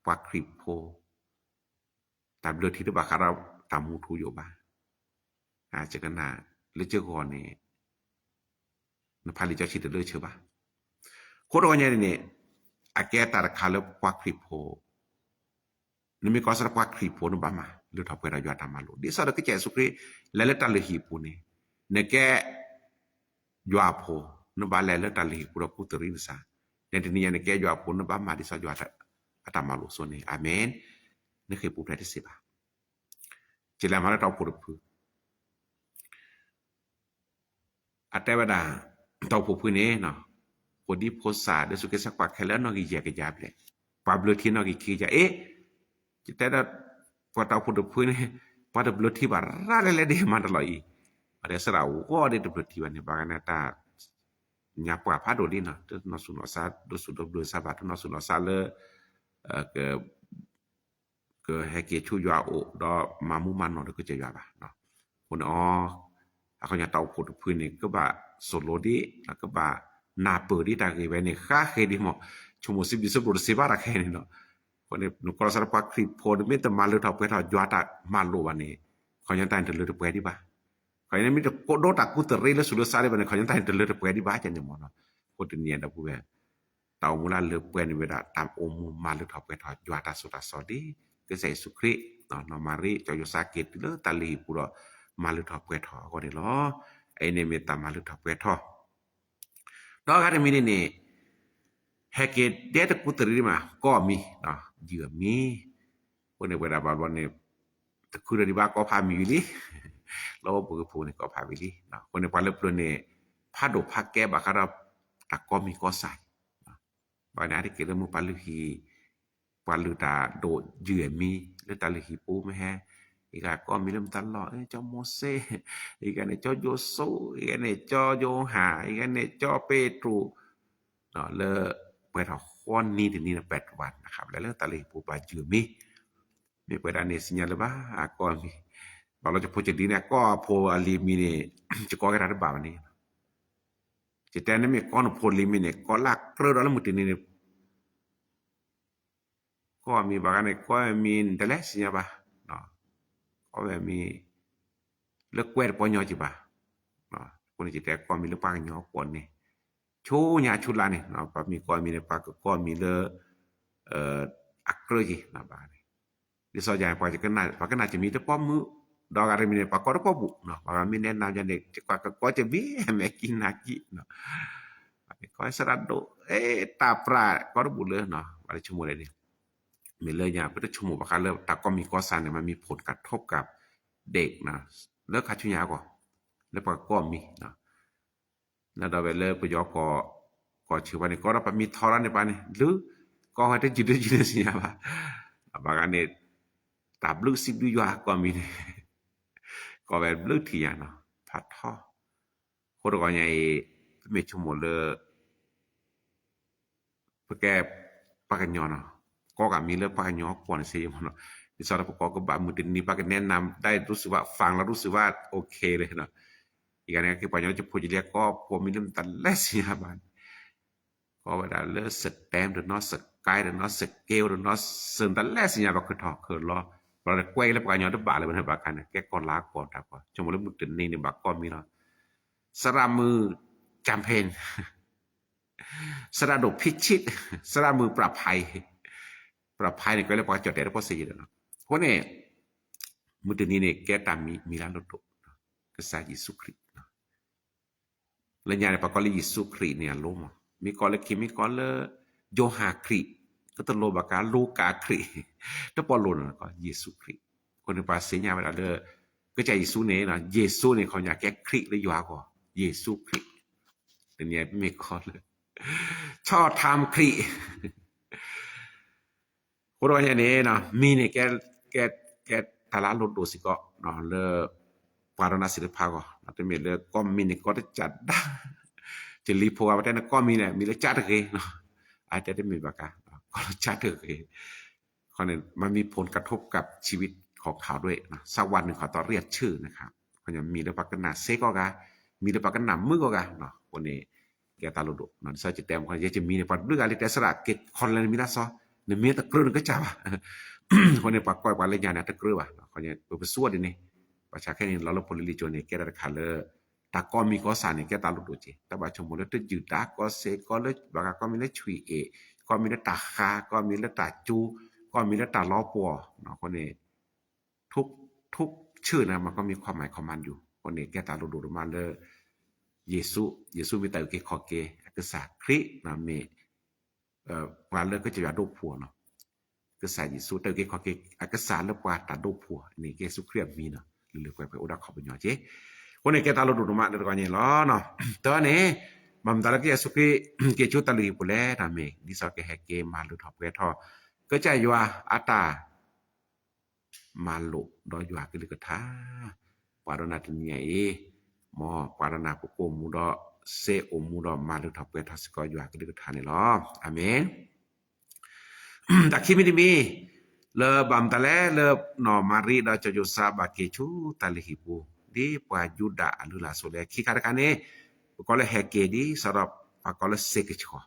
ပှၤခရံာ်ဖိ တၢ်ဘျၢထံတဘၣ်ဃးဒီးတၢ်မူထူယိာ်ဘၣ်. ယကနၣ်လၢယဂီၢ်န့ၣ် နဖးလံာ်စီဆှံတလၢဆၢဘၣ်. အဃိတဂီၢ်ညါန့ၣ်န့ၣ် အကဲတၢ်တခါလၢပှၤခရံာ်ဖိ နမ့ၢ်ကီၢ်စၢ်ပှၤခရံာ်ဖိ နဘၣ်မၤလၢထီၣ်ပှဲၤထီၣ်ယွၤတၢ်မၤလိာ် ဒ်သိးဒီးကစၢ်ယ့ၣ်ၡူးခရံာ် လဲၤလၢတၢ်လုၢ်ဟံၣ်ပူၤန့ၣ်, နကဲ ယွၤအဖိ, နဘၣ်လဲၤလၢတၢ်လုၢ်ဟံၣ်ပူၤဒီးကူၣ်တရံးနသး, နတနံၤညါနကဲယွၤအဖိ နဘၣ်မၤဒ်သိးယွၤအတၢ်မၤလိာ်အသိးန့ၣ်, အၤမ့ၣ်, နဃ့ၢ်ပူၤဖျဲးတစ့ၢ်ဘၣ်. ကလဲၤမၤလၢတၢ်အိၣ်ဖှိၣ်တဖု အတဲဝဲဒၣ်, တၢ်အိၣ်ဖှိၣ်ဖုန့ၣ်, ဖိဒံဖိသၣ် ဒီးစူၢ်က့ၤဆၢကွၢ်ခဲလၢာ်နီၣ်ဂံၢ်ယဲၢ်ကယၤဘျဲၣ်, ပှၤဘျၢထံနီၣ်ဂံၢ်ခံကယၤ, အ့, ယတဲဒီး, ပှၤတၢ်အိၣ်ဖှိၣ်တဖုန့ၣ်, ပှၤတဘျၢထံဘၣ်ရၤလဲၤလဲၤဒ်မၤတလီၤအံၤ, အတဲစရၣ်ဂီၢ်ဒ်တဘျၢထံဘၣ်န့ၣ် ဘၣ်ဂၤန့ၣ်တၢ် ညါပှၢ်ဖးဒိၣ်လံနီၤ, တနီၢ်ဆူၣ်နီၢ်ဆါ ဒိးစူၣ်ဒိးဘျၢစၢ်ဘၣ်, တနီၢ်ဆူၣ်နီၢ်ဆါလၢ ကဟဲက့ၤဆူယွၤအအိၣ် ဒီးမၤမူမၤနီၣ်ဒီးကစၢ်ယွၤဘၣ်. အဃိန့ၣ်အီၤ, အခီပညီတၢ်အိၣ်ဖှိၣ်တဖုန့ၣ် ကဘၣ်စိာ်လိဒ်, ကဘၣ်နၢ်ပၢၢ်ဒ်တၢ်ဂ့ၢ်ဝဲန့ၣ် ဃါဃ့ဒ်မး, ဆိကမိၣ်စံးဘျုးစံးဖှိၣ်တစ့ၢ်ဘၣ်တၢ်ခဲအံၤန့ၣ်လီၤ. အဃိန့ၣ် နကီၢ်စၢ်ပှၤခရံာ်ဖိ နမ့ၢ်တမၤလၢထီၣ်ပှဲၤထီၣ်ယွၤတၢ်မၤလိာ်ဘၣ်န့ၣ်, အခီပညီတၢ်န့ၣ်တလၢတပှဲၤဒံးဘၣ်. အခီပညီမ့ၢ်တကိးဒိတၢ်ကူၣ်တရံးလၢဆူးလၢဆါဒံးဘၣ်န့ၣ် အခီပညီတၢ်န့ၣ်တလၢတပှဲၤဒံးဘၣ်န့ၣ်မးနီၤ. အဃိတနံၤအံၤဒီပုၢ်ဝဲၢ် တၢ်အိၣ်မူလၢလၢပှဲၤန့ၣ်ဝဲဒၣ် တၢ်အိၣ်မူမၤလၢထီၣ်ပှဲၤထီၣ် ယွၤတၢ်စိတၢ်ကမီၤလံ, ကစၢ်ယ့ၣ်ၡူးခရံာ်, နီၢ်မၤရံ, ကစၢ်ယိၤၡါက့ၤတုၤလၢတၢ်လုၢ်ဟံၣ်ပူၤဒီး မၤလၢထီၣ်ပှဲၤထီၣ်အဂီၢ်န့ၣ်လီၤ. အအံၤန့ၣ်မ့ၢ်တၢ်မၤလၢထီၣ်ပှဲၤထီၣ် ဒီးအဂၤတမံၤန့ၣ်န့ၣ်, ဟဲက့ၤဒဲတကူတရံးဒံးမး ကိးမံၤ, ယုၢ်အမံၤ, အဃိန့ၣ်ပဝဲဒၣ်ဘၣ်ဘျီန့ၣ်, တခုဒီးဒံးဘၣ်ကိးဖးမံၤဝံၤလံ, လၢအိၣ်ပူၤကဖိန့ၣ် ကိးဖးဝံၤလံ. အဃိန့ၣ်ပှၤလၢပျၢၤန့ၣ်, ဖးဒိၣ်ဖးကဲဘၣ်ဃးဒီး, တၢ်ကိးမံၤကိးစၢ်, ဘၣ်န့ၣ်အါတက့ၢ်လၢမုၢ်ပှၤလုၢ်ဟံၣ်, ပှၤလုၢ်တၢ်ဒိၣ်ယုၢ်အမံၤ လၢတၢ်လုၢ်ဟံၣ်ပူၤမ့ၢ်ဟဲ, အဂၤကိးမံၤလၢမတၤလီၤ, ကၠီမိၤၡ့, အဂၤန့ၣ်ကၠီယိၤစိ, အဂၤန့ၣ်ကၠီယိၤဟၣ်, အဂၤန့ၣ်ကၠီပ့းတရူး, လၢပှဲၤထီၣ်ဃီနံၤတနံၤန့ၣ် ပှဲၤထီၣ်ဘၣ်န့ၣ် ခါဘျဲလၢတၢ်လုၢ်ဟံၣ်ပူၤပှၤယုၢ်အမံၤ, မ့ၢ်ပှဲၤဒၣ်န့ၣ်စံးညါလၢၤဘၣ် အကိးမံၤ, ဘၣ်လီၤကဖိကဒံန့ၣ် အကိးအဖိအလံၤမံၤန့ၣ်, ယကိးကဲတၢ်တဘၣ်ဘၣ်န့ၣ်, ယတဲန့ၣ်မ့ၢ်ကိးနဖိလံၤမံၤန့ၣ် ကိးလၢကြၢးဒီးလၢမုၢ်တနံၤန့ၣ် ကိးမံၤဘၣ်ဂၤန့ၣ် ကိးမံၤနတလဲၤစံးညါဘၣ်, ကိးဝဲမံၤ, လၢကွဲတပီညီက့ၤဘၣ်, အဃိန့ၣ်ယတဲကိးမံၤလၢပှၤကညီကွီၢ်န့ၣ်, ဆိညါဆူလါန့ၣ် ပှၤမံၤကိးမံၤန့ၣ် ပှၤကကိးမံၤလၢ အကြၢးက့ၤ ဘၣ်န့ၣ် ဒ်သိးယၤ ပှၤကနၣ်ကမံၤတပိာ်မုၣ် ဒီးဂၤတမံၤန့ၣ် ပှၤကိးတပိာ်ဘူး ပှၤမ့ၢ်နဲၣ်နၤယၤန့ၣ် ပှၤကကိးကမံၤ မဲာ်ကံနၤကံ ကိးစရၣ်ဒိၣ် တၢ်ပြးကိးတဘူးလၢ ဘၣ်တဆိကမိၣ်လဲၣ်န့ၣ် မ့ၢ်လၢညါ ပတဆိကမိၣ်ဘၣ်ဃးလၢတၢ်ကိးမံၤကိးစၢ်န့ၣ် မ့ၢ်မံၤဖိတကးထီၣ်ကး ဒဲး လၢခါဆူညါအဂီၢ် လၢပှၤကကိးမံၤ နဒီးဝဲလၢပယီၤကီၢ်ဆၢဘၣ်န့ၣ် ကိးဒီးပမံၤထီလီၤန့ၣ်ပှၤန့ၣ် ဒုး ကိးဝဲတယုၢ်တယုၢ်န့ၣ်စံးညါဘၣ် ဘၣ်ဂၤန့ၣ် တၢ်ဘျုးစံးဘျုးယွၤကိးမံၤန့ၣ် ကိးဝဲဘျုးထံၣ်ညါနီၤ ဖးထီ အဃိတဂီၢ်ညါအံၤ ပမ့ၢ်ဆိကမိၣ်လၢ ပကဲ ပှၤကညီနီၤ ကိးကးမံၤလၢပှၤကညီကွီၢ်န့ၣ်စ့ၢ်ကီးနီၤ ဒ်သိးဒီးပကိးကဘၣ်မုၢ်တနံၤ ပှၤကနဲၣ်နၤ ဒ်သိး ရူၢ်စုၤဘၣ် ဖးလီၤ ရူၢ်စုၤဘၣ် okay လံနီၤ ယကန့ၣ်က့ၤပှၤကညီလၢကဖိကလံၤ ကိးဖိမံၤလၢမတၤလဲၣ်စံးညါဘၣ်န့ၣ် ကိးဝဲဒၣ်လၢ စတဲမ် တနီၤ စကဲး တနီၤ စကဲး တနီၤ စၢၤမတၤလဲၣ်စံးညါဘၣ် ခုးထီၣ်ခုးလီၤ ဘၣ်လၢကွဲးလၢပှၤကညီတဘၣ်လၢၤဘၣ်န့ၣ် ဘၣ်ခါန့ၣ် ကဲကီၢ်လါကီၢ်တၢ်ကီၢ် ဆိကမိၣ်လၢမုၢ်တနံၤန့ၣ် ဘၣ်ကိးမံၤလီၤ စရၣ်မုၣ် ကၠၣ်ဖဲၣ် စရၣ်ဒိၣ်ဖံဆံး စရၣ်မုၣ်ပြးဖးအံၤ ပြးဖးအံၤန့ၣ် ကွဲးလၢပှၤကၠီၣ်တဲာ်တပီၢ်စ့ၢ်ကီးဒီးနီၤ အဃိန့ၣ် မုၢ်တနံၤန့ၣ် ကဲတၢ်မံၤလၢအလိၣ်ဒိၣ် ကစၢ်ယ့ၣ်ၡူးခရံာ် လၢညါန့ၣ် ပှၤကိးလၢယ့ၣ်ၡူးခရံာ်န့ၣ်အလိၤမး မ့ၢ်ကိးလၢခံ မ့ၢ်ကိးလၢ ယိၤဟၣ်ခရံာ် ကတလိၣ်ဘၣ်ကါ လူၤကၣ်ခရံာ် တပီၢ်လိၣ်န့ၣ် ကိးယ့ၣ်ၡူးခရံာ် အဃိန့ၣ် ပှၤသ့ၣ်ညါဝဲဒၣ်လၢ ကစၢ်ယ့ၣ်ၡူးန့ၣ် ယ့ၣ်ၡူးန့ၣ် ခီပညီကဲခရံာ်လၢယွၤအဂီၢ် ယ့ၣ်ၡူးခရံာ် တနံၤအံၤပမ့ၢ်ကိးလၢ ဆီၣ်ထၢမ်ခရံာ် အဃိတဂီၢ်ညါန့ၣ် မံၤန့ၣ် ကဲ ကဲတၢ်လၢအလိၣ်ဒိၣ်စ့ၢ်ကီး လၢ ပှၤဒီးနၤသ့ၣ်တဖၣ်အဂီၢ် တမ့ၢ်လၢကိးမံၤန့ၣ် ကိးတကးဒၣ် တလံၤဖိဂၤ ပတဲနကိးမံၤန့ၣ် မံၤလၢကၠၢ်တဂ့ၤ အတဲတမ့ၢ်ဘၣ်ကါ ကိးလၢကၠၢ်တဂ့ၤ ခီန့ၣ် มันมีผลกระทบกับชีวิตของเขาด้วยนะ สักวันหนึ่งเขาต้องเรียกชื่อนะครับ ခီန့ၣ် မံၤလၢပှၤကနၣ်စ့ၢ်ကီးဂၤ မံၤလၢပှၤကနၣ်မုာ်ကီးဂၤ အဃိန့ၣ် ကဲတၢ်လိၣ်ဒိၣ် ဒ်သိးယတဲမ့ၢ်ခီ ယဲယမံၤန့ၣ် ပှၤတဘျုးဂၤလံ တဲစရၣ်က့ၤခီလၢနမံၤလၢစီ နမံၤတကြၢးနကစၢ်ဘၣ် အဃိန့ၣ် ပှၤကိးပှၤလၢညါန့ၣ် တကြၢးဘၣ် ခီန့ၣ် ပပစူးအီၤဒ်န့ၣ် ဘၣ်ဆၣ်ခဲအံၤန့ၣ် လီၤလၢဖိလံၤလံၤကၠိန့ၣ် ကဲဒၣ်တခါလၢ တၢ်ကိးမံၤကိးစၢ်န့ၣ် ကဲတၢ်လိၣ်ဒိၣ်က့ၤ တၢ်ဘၣ်ဆိကမိၣ်လၢတယုၢ်တၢ်ကိးစ့ၢ် ကိးလၢ ဘၣ်ဃးကိးမံၤလၢဆွံၣ်အ့ၣ် ကိးမံၤလၢတၢ်ဃါ ကိးမံၤလၢတၢ်ကၠိ ကိးမံၤလၢတၢ်လီၤပှီၢ် အဃိန့ၣ် ทุก ทุกชื่อนะ มันก็มีความหมายของมันอยู่ အဃိန့ၣ် ကဲတၢ်လိၣ်ဒိၣ်ဒိၣ်မးလၢ ယ့ၣ်ၡူး ယ့ၣ်ၡူးမ့ၢ်တၢ်အုၣ်က့ၤခီၣ်က့ၤ အကစၢ်ခရံာ် မ့ၢ် ပှၤလၢကစၢ်ယွၤဒိၣ်ဖှိၣ်နီၤ ကစၢ်ယ့ၣ်ၡူး တၢ်အုၣ်က့ၤခီၣ်က့ၤ အကစၢ်လၢပှၤတၢ်ဒိၣ်ဖှိၣ်န့ၣ် ကဲယ့ၣ်ၡူးခရံာ်အမံၤနီၤ လုၢ်လုၢ်ပှဲၤပှဲၤအိၣ်ဒီးခီပညီက့ၤ အဃိန့ၣ် ကဲတၢ်လိၣ်ဒိၣ်ဒိၣ်မးလၢတဂီၢ်ညါလီၤ တၢ်န့ၣ် ဘၣ်မတၤလၢကစၢ်ယ့ၣ်ၡူးခရံာ် က့ၤဆူတၢ်လုၢ်ဟံၣ်ပူၤလဲၣ် တၢ်မ့ၢ် ဒ်သိးကဟဲက့ၤမၤလုၢ်ထီၣ်ပှဲၤထီၣ် ကစၢ်ယွၤအတၢ် မၤလိာ်ဒီးယွၤကလုၢ်ကထါ ပှၤဒီးနၤတနံၤအံၤ မ်ပှၤဒီးနၤပကအိၣ်မူဒီး စ့အိၣ်မူဒီးမၤလုၢ်ထီၣ်ပှဲၤထီၣ်စ့ၢ်ကီးယွၤကလုၢ်ကထါန့ၣ်လီၤ. အၤမ့ၣ်. တၢ်ခံမံၤတမံၤ လၢဘၣ်မတၤလဲၣ်လၢ နီၢ်မၤရံဒီးစီၤယိၤသးဘၣ်က့ၤဆူတၢ်လုၢ်ဟံၣ်ပူၤ ဒ်ပှၤယူဒၤအလုၢ်အလၢ်အသိးလဲၣ် ခံခါတခါန့ၣ် ပကိးလၢဟဲက့ၤဒ် စးထီၣ်ပှၤကိးလၢစ့ကဆှီ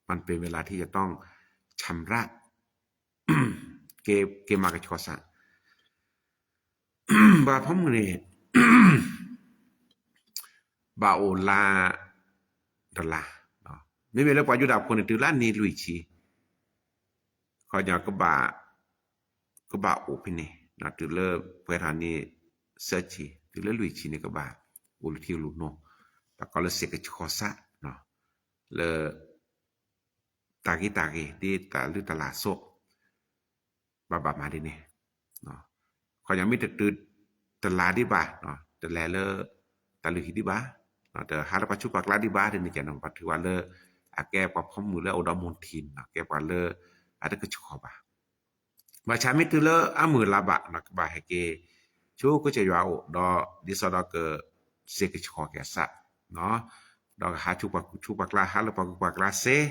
มันเป็นเวลาที่จะต้องชำระ က့ၤမၤကဆှီစး ပှၤဖိမုၣ်န့ၣ် ဘၣ်အိၣ်လါတလါ, မ့မ့ၢ်လၢပှၤယူဒၤဖိန့ၣ် တုၤလၢနံၣ်လွံၢ်ဆံ, ခီညီ ကဘၣ်အိၣ်ဖဲန့ၣ် တုၤလၢပှဲၤထီၣ်နံၣ်သၢဆံ, တုၤလၢလွံၢ်ဆံန့ၣ် ကဘၣ်အိၣ်လၢထံလူၤနိ, ပှၤကိးလၢစ့ကဆှီစး လၢ တၢ်ဂ့ၤတၢ်ဂ့ၤ ဒ်တၢ်လုၢ်တၢ်လၢ်အသိး, ဘၣ်ဘၣ်မၤဒ်န့ၣ်, ခီညီမ့ၢ်တတုၤတလါဒံးဘၣ်, တလဲၤလၢတၢ်လုၢ်ဟံၣ်ဒံးဘၣ်, တဟးလၢပှၤဆူးပှၤကျါဒံးဘၣ် ဒ်န့ၣ်ကဲ ပှၤထုးဝဲလၢ အကဲပှၤဖိမုၣ်လၢအအိၣ်ဒီးမူထံန့ၣ် ကဲပှၤလၢ အတကဆှီဘၣ်. ဘၣ်ဆၣ်မ့ၢ်တုၤလၢအမုၢ်လါဘၣ် ကဘၣ်ဟဲက့ၤ ဆူကစၢ်ယွၤအအိၣ် ဒီးဒ်သိးဒီးက စ့ကဆှီက့ၤအစး, ဒီးကဟးဆူးပှၤဆူးပှၤကျါ ဟးလၢပှၤကူပှၤကျါစ့,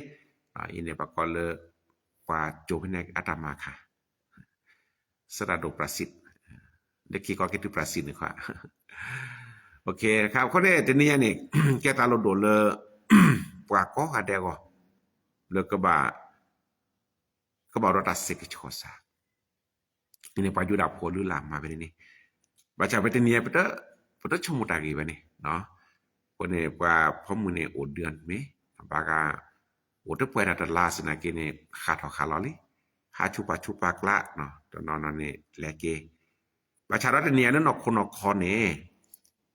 အံၤန့ၣ် ပှၤကိးလၢ ပှၤကၠိဖဲန့ၣ်အတၢ်မၤခါ စရၣ်ဒိၣ်ပြၤစံး, လၢခံကီက့ၤတုၤပြၤစံးန့ၣ် အဃိန့ၣ် တနံၤညါန့ၣ် ကဲတၢ်လိၣ်ဒိၣ်လၢ ပှၤကိးဂၤဒဲးအဂီၢ် လၢ ကဘၣ်ဒီးတၢ်စ့ကဆှီစး, အံၤန့ၣ် ပှၤယူဒၤဖိလုၢ်လၢ်မၤဖဲန့ၣ်န့ၣ်, ဘၣ်ဆၣ်ဖဲတနံၤညါ ပတဆိကမိၣ်တၢ်ဂ့ၤဝဲန့ၣ်, အဃိန့ၣ် ပှၤဖိမုၣ်န့ၣ်အိၣ်ဒၢမ့ၢ် ပှၤဂၤ အိၣ်တပှဲၤတၢ်တလါစ့ၢ်နာ်က့န့ၣ် ဃၣ်ထီၣ်ဃၣ်လီၤလံ, ဟးဆူၣ်ပာ်ဆူၣ်ပာ်ကျါ တနီၤနီၤန့ၣ် လဲၤက့ၤ ဘၣ်ဆၣ်ဒီးတနံၤအံၤလၢနီၢ်ခိနီၢ်ခီန့ၣ်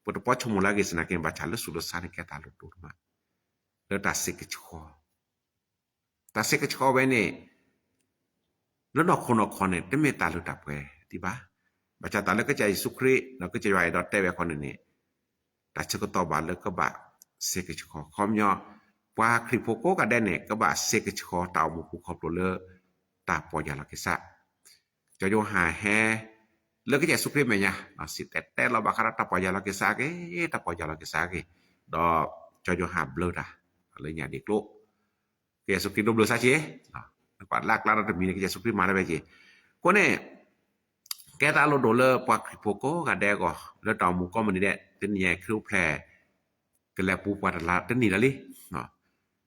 ပတပီဆိကမိၣ်လၢအဂ့ၢ်စ့ၢ်နာ်က့ ဘၣ်ဆၣ်လၢဆူးလၢဆါန့ၣ် ကဲတၢ်လိၣ်ဒိၣ်ဒိၣ်မး လၢတၢ်စဲးကဆှီ တၢ်စဲးကဆှီဝဲန့ၣ် လၢနီၢ်ခိနီၢ်ခီန့ၣ် တမ့ၢ်တၢ်လုၢ်တၢ်ပှ့ၤဒံးဘၣ်. ဘၣ်ဆၣ်တၢ်လၢကစၢ်ယ့ၣ်ၡူးခရံာ် ဒီးကစၢ်ယွၤအဲၣ်ဒိးတဲဝဲခီန့ၣ်န့ၣ် တၢ်ဆၢကတီၢ်ဘၣ်လၢကဘၣ်စဲးကဆှီ ခီပညီ ပှၤခရံာ်ဖိကိးဂၤဒဲးန့ၣ် ကဘၣ်စဲးကဆှီတၢ်အိၣ်မူပူၤခီဖျိလၢ တၢ်ပီၢ်ယၢ်လီၤက့ၤစး ကၠီယိၤဟၣ်ဟဲ လၢကစၢ်ယ့ၣ်ၡူးခရံာ်မဲာ်ညါ စံၣ်တဲၤတဲလီၤဘၣ်ဃးဒီးတၢ်ပီၢ်ယၢ်လီၤက့ၤစးက့ၤ, တၢ်ပီၢ်ယၢ်လီၤက့ၤစးက့ၤ, ဒီးကၠီယိၤဟၣ်ဘျၢတၢ် လၢညၣ်ဒ့ၣ်ကျိ ကစၢ်ယ့ၣ်ၡူးခရံာ်ဒိးဘျၢစၢ်က့ၤ, နကွၢ်လၢအကျါဒီးတမံၤန့ၣ် ကစၢ်ယ့ၣ်ၡူးခရံာ်မၤတၢ်ဝဲက့ၤ, အဃိန့ၣ် ကဲတၢ်လိၣ်ဒိၣ်လၢပှၤခရံာ်ဖိကိးဂၤဒဲးအဂီၢ် လၢတၢ်အိၣ်မူကိးမုၢ်နံၤဒဲး တနံၤအံၤခရံာ်အိၣ်ဖျဲၣ် ကလဲၤပူၤပှၤတလါတန့ၢ်လၢၤလံ.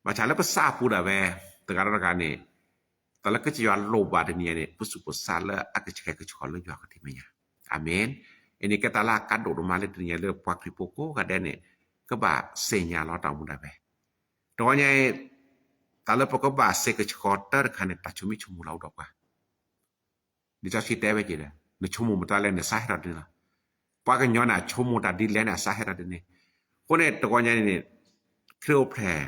ဘၣ်ဆၣ်လၢပသးပူၤဒၣ်ဝဲ တဂၤဒီးတဂၤန့ၣ် တၢ်လၢကစၢ်ယွၤလိၣ်ဘၣ်တနံၤအံၤန့ၣ် ပသူၣ်ပသးလၢအကဆှဲကဆှီလၢယွၤခရံာ်မဲာ်ညါ, အၤမ့ၣ်. အန့ၣ်ကဲတၢ်လၢအကါဒိၣ်ဒိၣ်မးလၢတနံၤအံၤလၢပှၤခရံာ်ဖိကိးဂၤဒဲးန့ၣ် ကဘၣ်သ့ၣ်ညါလီၤတၢ်အိၣ်မူဒၣ်ဝဲ, တဂီၤညါအံၤ တၢ်လၢပကဘၣ်စဲးကဆှီတၢ်တခါန့ၣ် တၢ်ဆိမိၣ်ဆိကမိၣ်လၢအိၣ်ဒီးပှၤ လံာ်စီဆှံတဲဝဲက့ၤဒီး နဆိကမိၣ်မတၤလဲၣ် နသးဟဲထီၣ်ဒ်န့ၣ်လီၤ. ပှၤကညီန့ၣ် အဆိကမိၣ်တၢ်ဒ်လဲၣ်န့ၣ် အသးဟဲထီၣ်ဒ်န့ၣ်, အဃိန့ၣ် တဂီၤညါန့ၣ်န့ၣ် ခရံာ်အိၣ်ဖျဲၣ်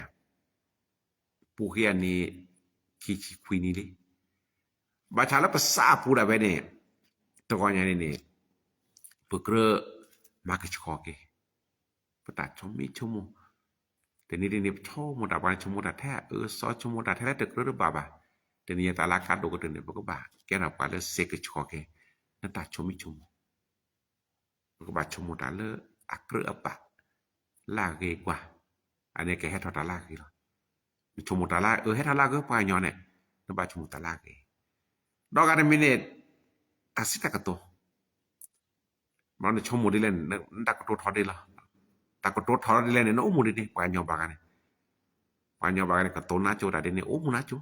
ပူၤဃ့အနံၣ် ခံဆံခွံနံၣ်လံ. ဘၣ်ဆၣ်လၢပသးပူၤဒၣ်ဝဲန့ၣ် တဂီၤညါန့ၣ်န့ၣ် ပကြၢးမၤကဆှီက့ၤ ပတၢ်ဆိမိၣ်ဆိကမိၣ်, တနံၤတနံၤ ပဆိကမိၣ်တၢ် ပှၤန့ၣ်ဆိကမိၣ်တၢ်ထဲအအၢအသီ ဆိကမိၣ်တၢ်ထဲလၢတကြၢးတဘၣ်ဘၣ်. တနံၤအံၤတၢ်လၢအကါဒိၣ်ကတၢၢ်န့ၣ် ပကဘၣ်ကဲထီၣ်ပှၤလၢစဲးကဆှီက့ၤ နတၢ်ဆိမိၣ်ဆိကမိၣ် ပကဘၣ်ဆိကမိၣ်တၢ်လၢအကြၢးအဘၣ် လၢအဂ့ၤကွၢ်, အန့ၣ်ကဟဲထီၣ်တၢ်လၢအဂ့ၤလီၤ. နဆိကမိၣ်တၢ်လၢအအၢ ဟဲထီၣ်လၢအဂ့ၤ ပှၤကညီန့ၣ် နဘၣ်ဆိကမိၣ်တၢ်လၢအဂ့ၤ, ဒီးဂၤတမံၤန့ၣ် တၢ်စံးတၢ်ကတိၤ မ့ၢ်နဆိကမိၣ်ဒ်လဲၣ်န့ၣ် နတၢ်ကတိၤထီဒ်လဲၣ်, တၢ်ကတိၤထီဒ်လဲၣ်န့ၣ် နအိၣ်မူဒ်န့ၣ် ပှၤကညီဘၣ်ဂၤန့ၣ်, ပှၤကညီဘၣ်ဂၤန့ၣ် ကတိၤနါကၠိတၢ်ဒ်န့ၣ် အိၣ်မူနါကၠိ,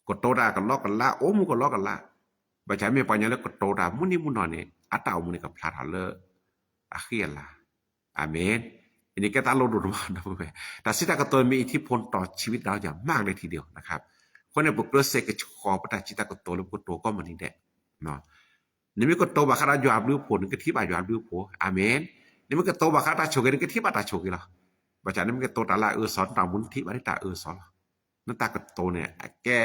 ကတိၤတၢ်ကလီကလါ အိၣ်မူကလီကလါ, ဘၣ်ဆၣ်မ့ၢ်ပှၤကညီလၢကတိၤတၢ်မုၢ်နံၤမုၢ်နီၢ်န့ၣ် အတၢ်အိၣ်မူန့ၣ်ကဖျါထီၣ်လၢ အဃံအလၤ, အၤမ့ၣ်. အန့ၣ်ကဲတၢ်လိၣ်ဒိၣ်ဒိၣ်မး ဒီပုၢ်ဝဲၢ်, တၢ်စံးတၢ်ကတိၤမ့ၢ်အံၤထံဖိနီၣ်ဆံးဝံၤဒီးယမၤကလဲၤထံၣ်ဒံးအီၤ, အဃိန့ၣ် ပကြၢးစဲးကဆှီပတၢ်စံးတၢ်ကတိၤလၢပကတိၤကိးမုၢ်နံၤဒဲး နမ့ၢ်ကတိၤဘၣ်ဃးဒီးယွၤဘျုးဖှိၣ် နကထံၣ်ဘၣ်ယွၤဘျုးဖှိၣ်, အၤမ့ၣ်. နမ့ၢ်ကတိၤဘၣ်ဃးတၢ်ဆိၣ်ဂ့ၤ နကထံၣ်ဘၣ်တၢ်ဆိၣ်ဂ့ၤလီၤ. ဘၣ်ဆၣ်နမ့ၢ်ကတိၤတၢ်လၢအအၢအသီ နတၢ်အိၣ်မူနထံၣ်ဘၣ်န့ၣ်တၢ်အၢအသီလီၤ. နတၢ်ကတိၤန့ၣ် အကဲ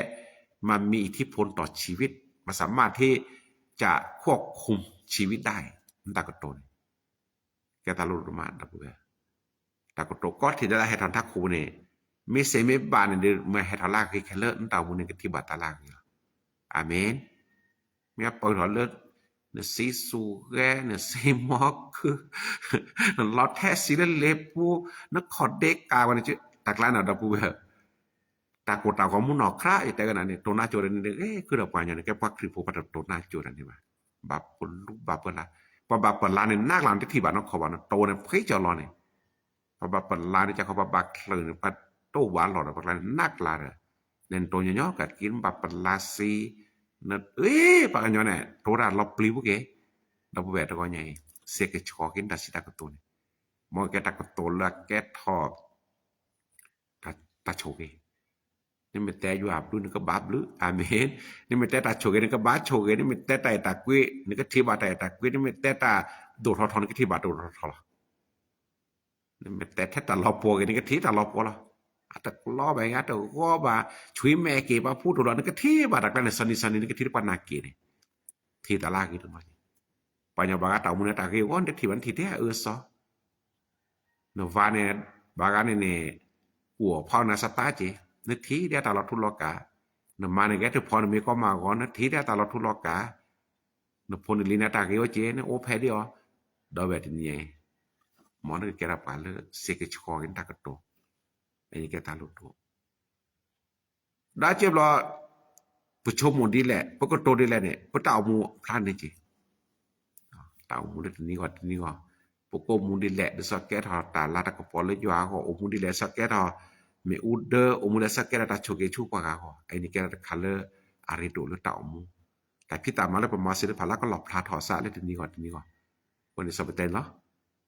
မၤမံအံၤထံဖိနီၣ်ဆံးဝံၤ မၤစၢၤမးထံ ကၢ်ခွီၣ်ခူၣ်ဆံးဝံၤဒၣ်အံၤ နတၢ်ကတိၤန့ၣ် ကဲတၢ်လိၣ်ဒိၣ်မး ဒီပုၢ်ဝဲၢ်, တၢ်ကတိၤကီထံၣ်ဒၣ်လၢဟဲထီၣ်နထးခိၣ်န့ၣ် မ့ၢ်စ့မ့ၢ်ဘၣ်န့ၣ်ဒီး မ့ၢ်ဟဲထီၣ်လၢအဂ့ၤခဲလၢာ် နတၢ်အိၣ်မူန့ၣ် ကထံၣ်ဘၣ်တၢ်လၢအဂ့ၤလီၤ. အၤမ့ၣ်. မ့ၢ်အပၢၢ်ထီၣ်လၢ နစံၣ်စိၤဂဲၤ နစံၣ်မီၤခုၣ် နလီၤထဲစံလၢလ့ပူၤ နခီၣ်ဒ့ကၤဝဲန့ၣ် တၢ်ကျါန့ၣ် ဒီပုၢ်ဝဲၢ် တၢ်ကိၢ်တၢ်ဂီၤမူနီၢ်ခရါ ယတဲဝဲဒၣ်န့ၣ် တိၤနါကၠိတန့ၣ် ဂ့ၤဃုာ်ဒီးပှၤကညီန့ၣ် ကဲပှၤခရံာ်ဖိပှၤတတိၤနါကၠိတန့ၣ်ဘၣ်. ဘၣ်ပလူဘၣ်ပလၤ, ပှၤဘၣ်ပလၤန့ၣ် နးကျါန့ၣ် တထံၣ်ဘၣ်နီၢ်ခီဘၣ်နီၤ တိၤန့ၣ် ဖှံကၠီလီၤန့ၣ်, ပှၤဘၣ်ပလၤန့ၣ် ကၢ်ခီပှၤဘၣ်ချၢးန့ၣ် ပှၤတိၢ်ဘၣ်လီၢ်ဒီး ပှၤကျါန့ၣ် နးကျါဒီး နတိၤညီညီက့ၤ နဘၣ်ပလၤစ့, နအ့ ပှၤကညီန့ၣ် တိၤတၢ်လီၤပျံၤပူၤက့ၤ, ဒီပုၢ်ဝဲၢ်တဂီၤညါအံၤ စဲးကဆှီက့ၤနတၢ်စံးတၢ်ကတိၤန့ၣ်, မ်ကဲတၢ်ကတိၤလၢအကဲထီၣ် တၢ်ဆိၣ်ဂ့ၤ, နမ့ၢ်တဲယွၤဘျုး နကဘၣ်ဘျုး, အၤမ့ၣ်, နမ့ၢ်တဲတၢ်ဆိၣ်ဂ့ၤ နကဘၣ်ဆိၣ်ဂ့ၤ, နမ့ၢ်တဲတၢ်အဲၣ်တၢ်ကွံ နကထံၣ်ဘၣ်တၢ်အဲၣ်တၢ်ကွံ, နမ့ၢ်တဲတၢ်ဒိၣ်ထီၣ်ထီ နကထံၣ်ဘၣ်ဒိၣ်ထီၣ်ထီလီၤ. နမ့ၢ်တဲထဲတၢ်လီၤပှီၢ်ဂ့ၤ နကထံၣ်တၢ်လီၤပှီၢ်လီၤ. အတကျီဘၣ် အတဂီၢ်ဘၣ် ဆွံမဲာ်က့ၤပှၤဖူတအိၣ်ဒီး နကထံၣ်ဘၣ်တၢ်ကျါန့ၣ် စီၤနံၤစီၤနံၤ နကထံၣ်ပှၤနာ်က့ၤန့ၣ်, ထံၣ်တၢ်လၢအဂ့ၤတနီၤ, ပှၤကညီဘၣ်ဂၤတၢ်အိၣ်မူန့ၣ် တၢ်ဂ့ၤအဂီၢ် နတထံၣ်ဘၣ် နထံၣ်ထဲအအၢအသီ နဝၤန့ၣ် ဘၣ်ဂၤန့ၣ်န့ၣ် ကူၣ်အီၣ်ဖီနၤစတါက့ၤ, နထံၣ်ဒၣ်တၢ်လီၤထူလီၤကး, နမါန့ၣ် ကဲထီၣ်ဖီနမ့ၢ်ကီမၤဂီၤ နထံၣ်ဒၣ်တၢ်လီၤထူလီၤကး, နဖိနလံၤန့ၣ် တၢ်ဂ့ၤအိၣ်က့ၤ နအိၣ်ဖဲဒၣ်အီၤ, ဒီးဝဲတနံၤအံၤ မ်နကကဲထီၣ်ပှၤလၢစဲးကဆှီက့ၤနတၢ်ကတိၤ, အန့ၣ်ကဲတၢ်လိၣ်ဒိၣ် ဒီးကဲဘျီ ပဆိကမိၣ်ဒ်လဲၣ် ပကတိၤဒ်လဲၣ်န့ၣ် ပတၢ်အိၣ်မူဖျါန့ၢ်က့ၤ, တၢ်အိၣ်မူလၢတနံၤဂီၢ်တနံၤဂီၢ်, ပကအိၣ်မူဒ်လဲၣ် ဒ်သိးကဲထီၣ်တၢ်လၤတၢ်ကပီၤလၢယွၤအဂီၢ်, အိၣ်မူဒ်လဲၣ် ဒ်သိးကဲထီၣ်မ့ၣ်အူဒၢ, အိၣ်မူဒ်လဲၣ် ဒ်သိးကဲထီၣ်တၢ်ဆိၣ်ဂ့ၤဆူပှၤဂၤအဂီၢ်, အအံၤန့ၣ်ကဲထီၣ်တခါလၢအရ့ဒိၣ်လၢတၢ်အိၣ်မူ, တၢ်ဖံးတၢ်မၤလၢပမၤစ့ၢ်တဖၣ်လၢကလီၣ်ဖျါထီၣ်စးလၢတနံၤဂီၢ်တနံၤဂီၢ်, အဃိန့ၣ်စီၤပတဲန့ၣ်လီၤ,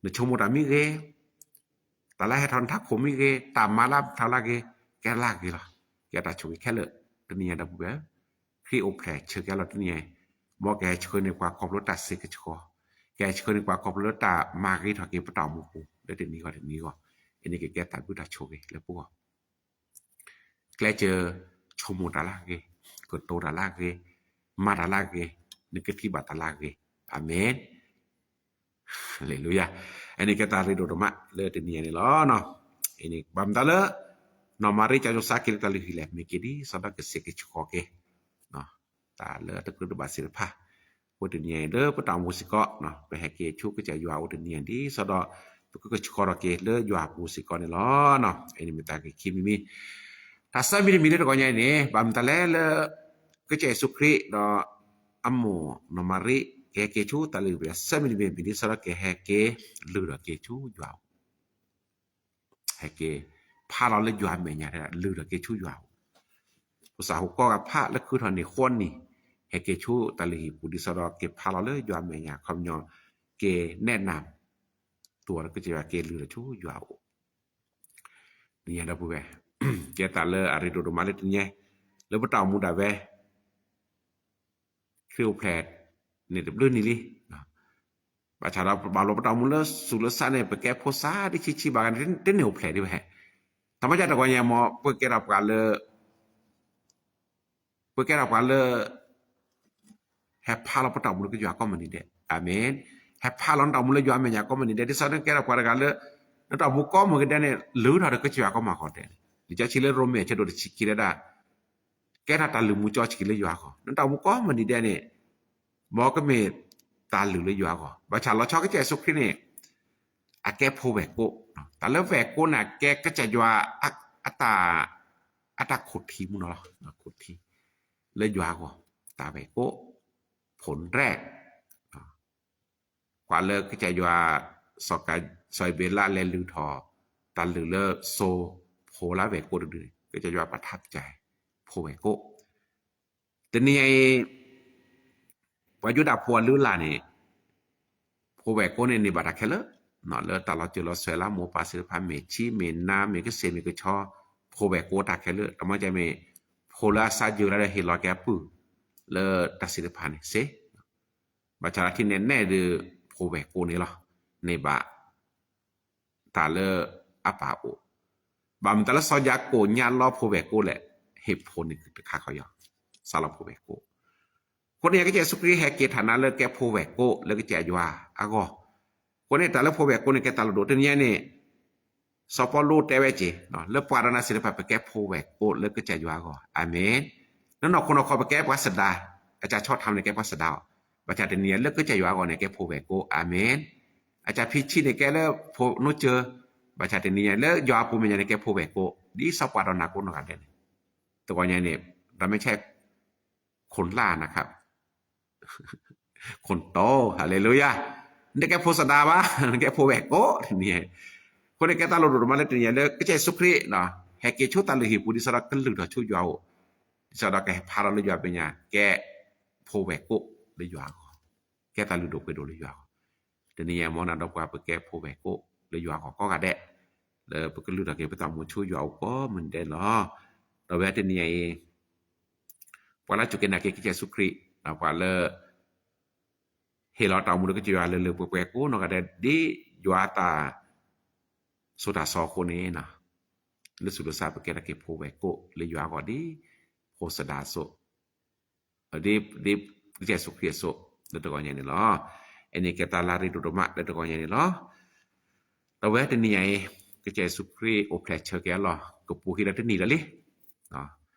နဆိကမိၣ်တၢ်မ့ၢ်ဂ့ၤ, တၢ်လၢဟဲထီၣ်နထးခိၣ်မ့ၢ်ဂ့ၤ, တၢ်မၤလၢထီၣ်လၢဂ့ၤ, ကဲလၢဂ့ၤလီၤ. ကဲတၢ်ဆိၣ်ဂ့ၤခဲလၢာ်, တနံၤညါဒီပုၢ်ဝဲၢ်, ခရံာ်အိၣ်ဖျဲၣ်ဆၢက့ၤလီၤတနံၤညါအံၤ, မ်ကဟဲဆှၢန့ၢ်ပှၤခီဖျိတၢ်စံးကဆှီ, ကဟဲဆှၢန့ၢ်ပှၤခီဖျိလၢတၢ်မၤဂ့ၤထီၣ်က့ၤပတၢ်အိၣ်မူပူၤ လၢတနံၤဂီၢ်တနံၤဂီၢ်, အန့ၣ်ကကဲတၢ်ဘျုးတၢ်ဆိၣ်ဂ့ၤလၢပဂီၢ် ကျဲးစၢး ဆိကမိၣ်တၢ်လၢအဂ့ၤ, ကတိၤတၢ်လၢအဂ့ၤ, မၤတၢ်လၢအဂ့ၤ, နကထံၣ်ဘၣ်တၢ်လၢအဂ့ၤ, အၤမ့ၣ်. ဟါလ့လူယၤ, အန့ၣ်ကဲတၢ်ရ့ဒိၣ်ဒိၣ်မးလၢတနံၤညါန့ၣ်လီၤ. အန့ၣ်ဘၣ်မတၤလၢ နီၢ်မၤရံကၠီယိၤစါက့ၤလၢတၢ်လုၢ်ဟံၣ်လဲၣ်, မ့ၢ်က့ၤဒ်သိးဒီးကစံးကဆှီက့ၤ တၢ်လၢအတကြၢးတဘၣ်သ့ၣ်တဖၣ်, အဃိတနံၤညါအံၤလၢပတၢ်အိၣ်မူစ့ၢ်ကီး, ပဟဲက့ၤဆူကစၢ်ယွၤအအိၣ်တနံၤညါဒ်သိးဒီး ပကကဆှီထီၣ်က့ၤလၢယွၤအပူၤစ့ၢ်ကီးန့ၣ်လီၤ. အန့ၣ်မ့ၢ်တၢ်ဂ့ၢ်ခံမံၤမံၤ, တၢ်ဆၢမံၤတမံၤလၢတဂီၤညါအံၤန့ၣ် ဘၣ်မတၤလဲၣ်လၢ ကစၢ်ယ့ၣ်ၡူးခရံာ်ဒီး အမိၢ်နီၢ်မၤရံ ကဟဲက့ၤဆူတၢ်လုၢ်ဟံၣ်ပူၤ ဆၢမံၤတမံၤ မ့ၢ်ဒ်သိးဒီးကဟဲက့ၤလုၢ်ထီၣ်က့ၤဆူယွၤအအိၣ် ဟဲက့ၤဖးလီၤလၢယွၤအမဲာ်ညါ လုၢ်ထီၣ်က့ၤဆူယွၤအအိၣ်, ဖိသၣ်ဟူးကီၢ်ဂၤဖးလၢခုထီၣ်န့ၣ်ဃီနံၣ်, ဟဲက့ၤဆူတၢ်လုၢ်ဟံၣ်ပူၤ ဒ်သိးဒီးက့ၤဖးလီၤလၢယွၤအမဲာ်ညါ ခီပညီ က့ၤနဲၣ်နၤ သူၣ်အီၤလၢကစၢ်ယွၤက့ၤလုၢ်ထီၣ်ဆူယွၤအအိၣ် တနံၤညါဒီပုၢ်ဝဲၢ်, ကဲတၢ်လၢအရ့ဒိၣ်ဒိၣ်မးလၢတနံၤညါ, လၢပတၢ်အိၣ်မူဒၣ်ဝဲ ခရံာ်အိၣ်ဖျဲၣ်န့ၣ်တဘျုးနံၤလံ. ဘၣ်ဆၣ်ဒီးဘၣ်ဘျီပတၢ်အိၣ်မူလၢသူၣ်လၢသးန့ၣ် ပကဲဖိသၣ်ဒ်ဆံးဆံးဘၣ်ဂၤန့ၣ် တန့ၢ်အိၣ်ဖျဲၣ်ဒံးဝဲ. တၢ်မၤစၢ်တဂီၤညါမ့ၢ် ပကဲထီၣ်ပှၤလၢ ပကဲထီၣ်ပှၤလၢ ဟဲဖးလီၤပတၢ်အိၣ်မူလၢကစၢ်ယွၤကိးမုၢ်နံၤဒဲး. အၤမ့ၣ်. ဟဲဖးလီၤနတၢ်အိၣ်မူလၢယွၤအမဲာ်ညါကိးမုၢ်နံၤဒဲး ဒ်သိးနကဲထီၣ်ပှၤတဂၤလၢ နတၢ်အိၣ်မူကိးမုၢ်နံၤဒဲးန့ၣ် လုၢ်ထီၣ်ဒီးကစၢ်ယွၤကိးမုၢ်နံၤဒဲး. လံာ်စီဆှံလၢရိမ့ၤအဆၢဒိၣ်တဆံခံတဲဒၣ် ကဲထီၣ်တၢ်လုၢ်မူကၠီဆံးလၢယွၤအဂီၢ်, နတၢ်အိၣ်မူကိးမုၢ်နံၤဒဲးန့ၣ် မ်ကမ့ၢ်တၢ်လုၢ်လၢယွၤအဂီၢ်. ဘၣ်ဆၣ်လီၤဆီကစၢ်ယ့ၣ်ၡူးခရံာ်န့ၣ် အကဲဖိဝဲၢ်ကိး, တၢ်လၢဝဲၢ်ကိးန့ၣ် အကဲကစၢ်ယွၤ အတၢ် အတၢ်ခိၣ်ထံးမူနီၤလီၤ, ခိၣ်ထံး လၢယွၤအဂီၢ်, တၢ်ဝဲၢ်ကိး, ဖိၣ်ရဲၣ် ပှၤလၢကစၢ်ယွၤ စီၤဧ့ၤဘ့လးလဲၤလုၢ်ထီၣ် တၢ်လုၢ်လၢစိ ဖိလၢဝဲၢ်ကိးတဒုန့ၣ် ကစၢ်ယွၤပာ်ထးကစၢ် ဖိဝဲၢ်ကိး. တနံၤအံၤ ပှၤယူဒၤဖိအလုၢ်အလၢ်န့ၣ် ဖိဝဲၢ်ကိးန့ၣ်န့ၢ်ဘၣ်တၢ်ခဲလၢာ်, လၢတၢ်လီၤစၢၤလီၤသွဲၣ်လၢမိၢ်ပၢ်သ့ၣ်တဖၣ် မ့ၢ်ဆံးမ့ၢ်နါမ့ၢ်ကစ့ၢ်မ့ၢ်ကဆီ, ဖိဝဲၢ်ကိးတၢ်ခဲလၢာ်, တမ့ၢ်ကမ့ၢ် ဖိလၢအစၢ်ယွၤလၢဟ့ၣ်လီၤက့ၤအပုၢ် လၢတၢ်သ့ၣ်တဖၣ်န့ၣ်စ့ၢ် ဘၣ်ဆၣ်လၢထံၣ်န့ၣ်နဲၣ်ဒုး ဖိဝဲၢ်ကိးန့ၣ်လီၤ, န့ၢ်ဘၣ် တၢ်လၢအပၢ်အိၣ်, ဘၣ်မတၤလၢစီၤယၤကိာ်ညါလီဖိဝဲၢ်ကိးလဲၣ်, ဟ့ၣ်ဖိန့ၣ်တခါခီယီၤ, စးလီဖိဝဲၢ်ကိး. အဃိန့ၣ် ကစၢ်ယ့ၣ်ၡူးခရံာ်ဟဲက့ၤထၣ်နါလၢကဲဖိဝဲၢ်ကိးလၢကစၢ်ယွၤအဂီၢ်, အဃိန့ၣ် တၢ်လၢဖိဝဲၢ်ကိးန့ၣ် ကဲတၢ်လုၢ်ဒိၣ်တနံၤညါန့ၣ် စီၤပီလူးတဲဝဲက့ၤ လၢပှၤဒီးနၤသ့ၣ်တဖၣ် ပကဲဖိဝဲၢ်ကိးလၢကစၢ်ယွၤအဂီၢ်, အၤမ့ၣ်. လၢနီၢ်ခိနီၢ်ခီပကဲပှၤသဒါ, အကစၢ်ဆီထီၣ်န့ၣ်ကဲပှၤသဒါအီၤ, ဘၣ်ဆၣ်တနံၤညါလၢကစၢ်ယွၤအဂီၢ်န့ၣ် ကဲဖိဝဲၢ်ကိး, အၤမ့ၣ်. အကစၢ်ဖံးဆံးန့ၣ်ကဲလၢဖိနီၢ်စၢၤ, ဘၣ်ဆၣ်တနံၤညါလၢယွၤအပူၤမဲာ်ညါန့ၣ် ကဲဖိဝဲၢ်ကိး, ဒ်စီၤပှၤဒီးနၤကိးနီၢ်ဂၤဒဲးန့ၣ်, တဂီၤညါန့ၣ် တၢ်မ့ၢ်ဆဲး ခိၣ်လၢ်နခါ ခိၣ်တီ, ဟါလ့လူယၤ, နတကဲဖိသဒါဘၣ်, နကဲဖိဝဲၢ်ကိးတနံၤ, အဃိန့ၣ်ကဲတၢ်လုၢ်ဒိၣ်ဒိၣ်မးလၢတနံၤညါလၢကစၢ်ယ့ၣ်ၡူးခရံာ် ဟဲက့ၤဆူတၢ်လုၢ်ဟံၣ်ပူၤ ဒ်သိးဒီးကလုၢ်ထီၣ်ဆူယွၤအအိၣ်, ဒ်သိးဒီးကဟဲဖးထီၣ်လၢယွၤမဲာ်ညါ ကဲဖိဝဲၢ်ကိးလၢယွၤအဂီၢ်, ကဲတၢ်လုၢ်ဒိၣ်ပှ့ၤဒိၣ်လၢယွၤအဂီၢ်, တနံၤညါမ်နၤဒီးပှၤပကဲဖိဝဲၢ်ကိးလၢယွၤအဂီၢ်ကိးဂၤဒဲး, လၢပကလုၢ်ထီၣ်က့ၤပတၢ်အိၣ်မူဆူယွၤအအိၣ်ကိးမုၢ်နံၤဒဲးန့ၣ်လီၤ. ဒီးဝဲတနံၤညါအံၤ ပှၤလၢစူၢ်က့ၤနာ်က့ၤကစၢ်ယ့ၣ်ၡူးခရံာ်, ပှၤလၢ ဟ့ၣ်လီၤတၢ်အိၣ်မူလၢကစၢ်ယွၤလၢလၢပှဲၤပှဲၤကိးနီၢ်ဂၤဒဲး ဒ်ယွၤအတၢ်ဆိၣ်တၢ်ဆီအဃိန့ၣ်, လၢသူၣ်လၢသးပကဲထီၣ်က့ၤဖိဝဲၢ်ကိးလၢယွၤအဂီၢ်ဒ် ဖိသဒါအသိး, ဒ် ဒ်ကစၢ်ယ့ၣ်ၡူးခရံာ်အသိး လၢတဂီၤညါန့ၣ်လီၤ. အန့ၣ်ကဲတၢ်လၢရ့ဒိၣ်ဒိၣ်မးလၢတဂီၤညါန့ၣ်လီၤ. ဒီးဝဲတနံၤညါအံၤ ကစၢ်ယ့ၣ်ၡူးခရံာ်အိၣ်ဖျဲၣ်ဆၢက့ၤအလီၢ် ကပူၤဟံးဒီးတနံၣ်လၢာ်လံ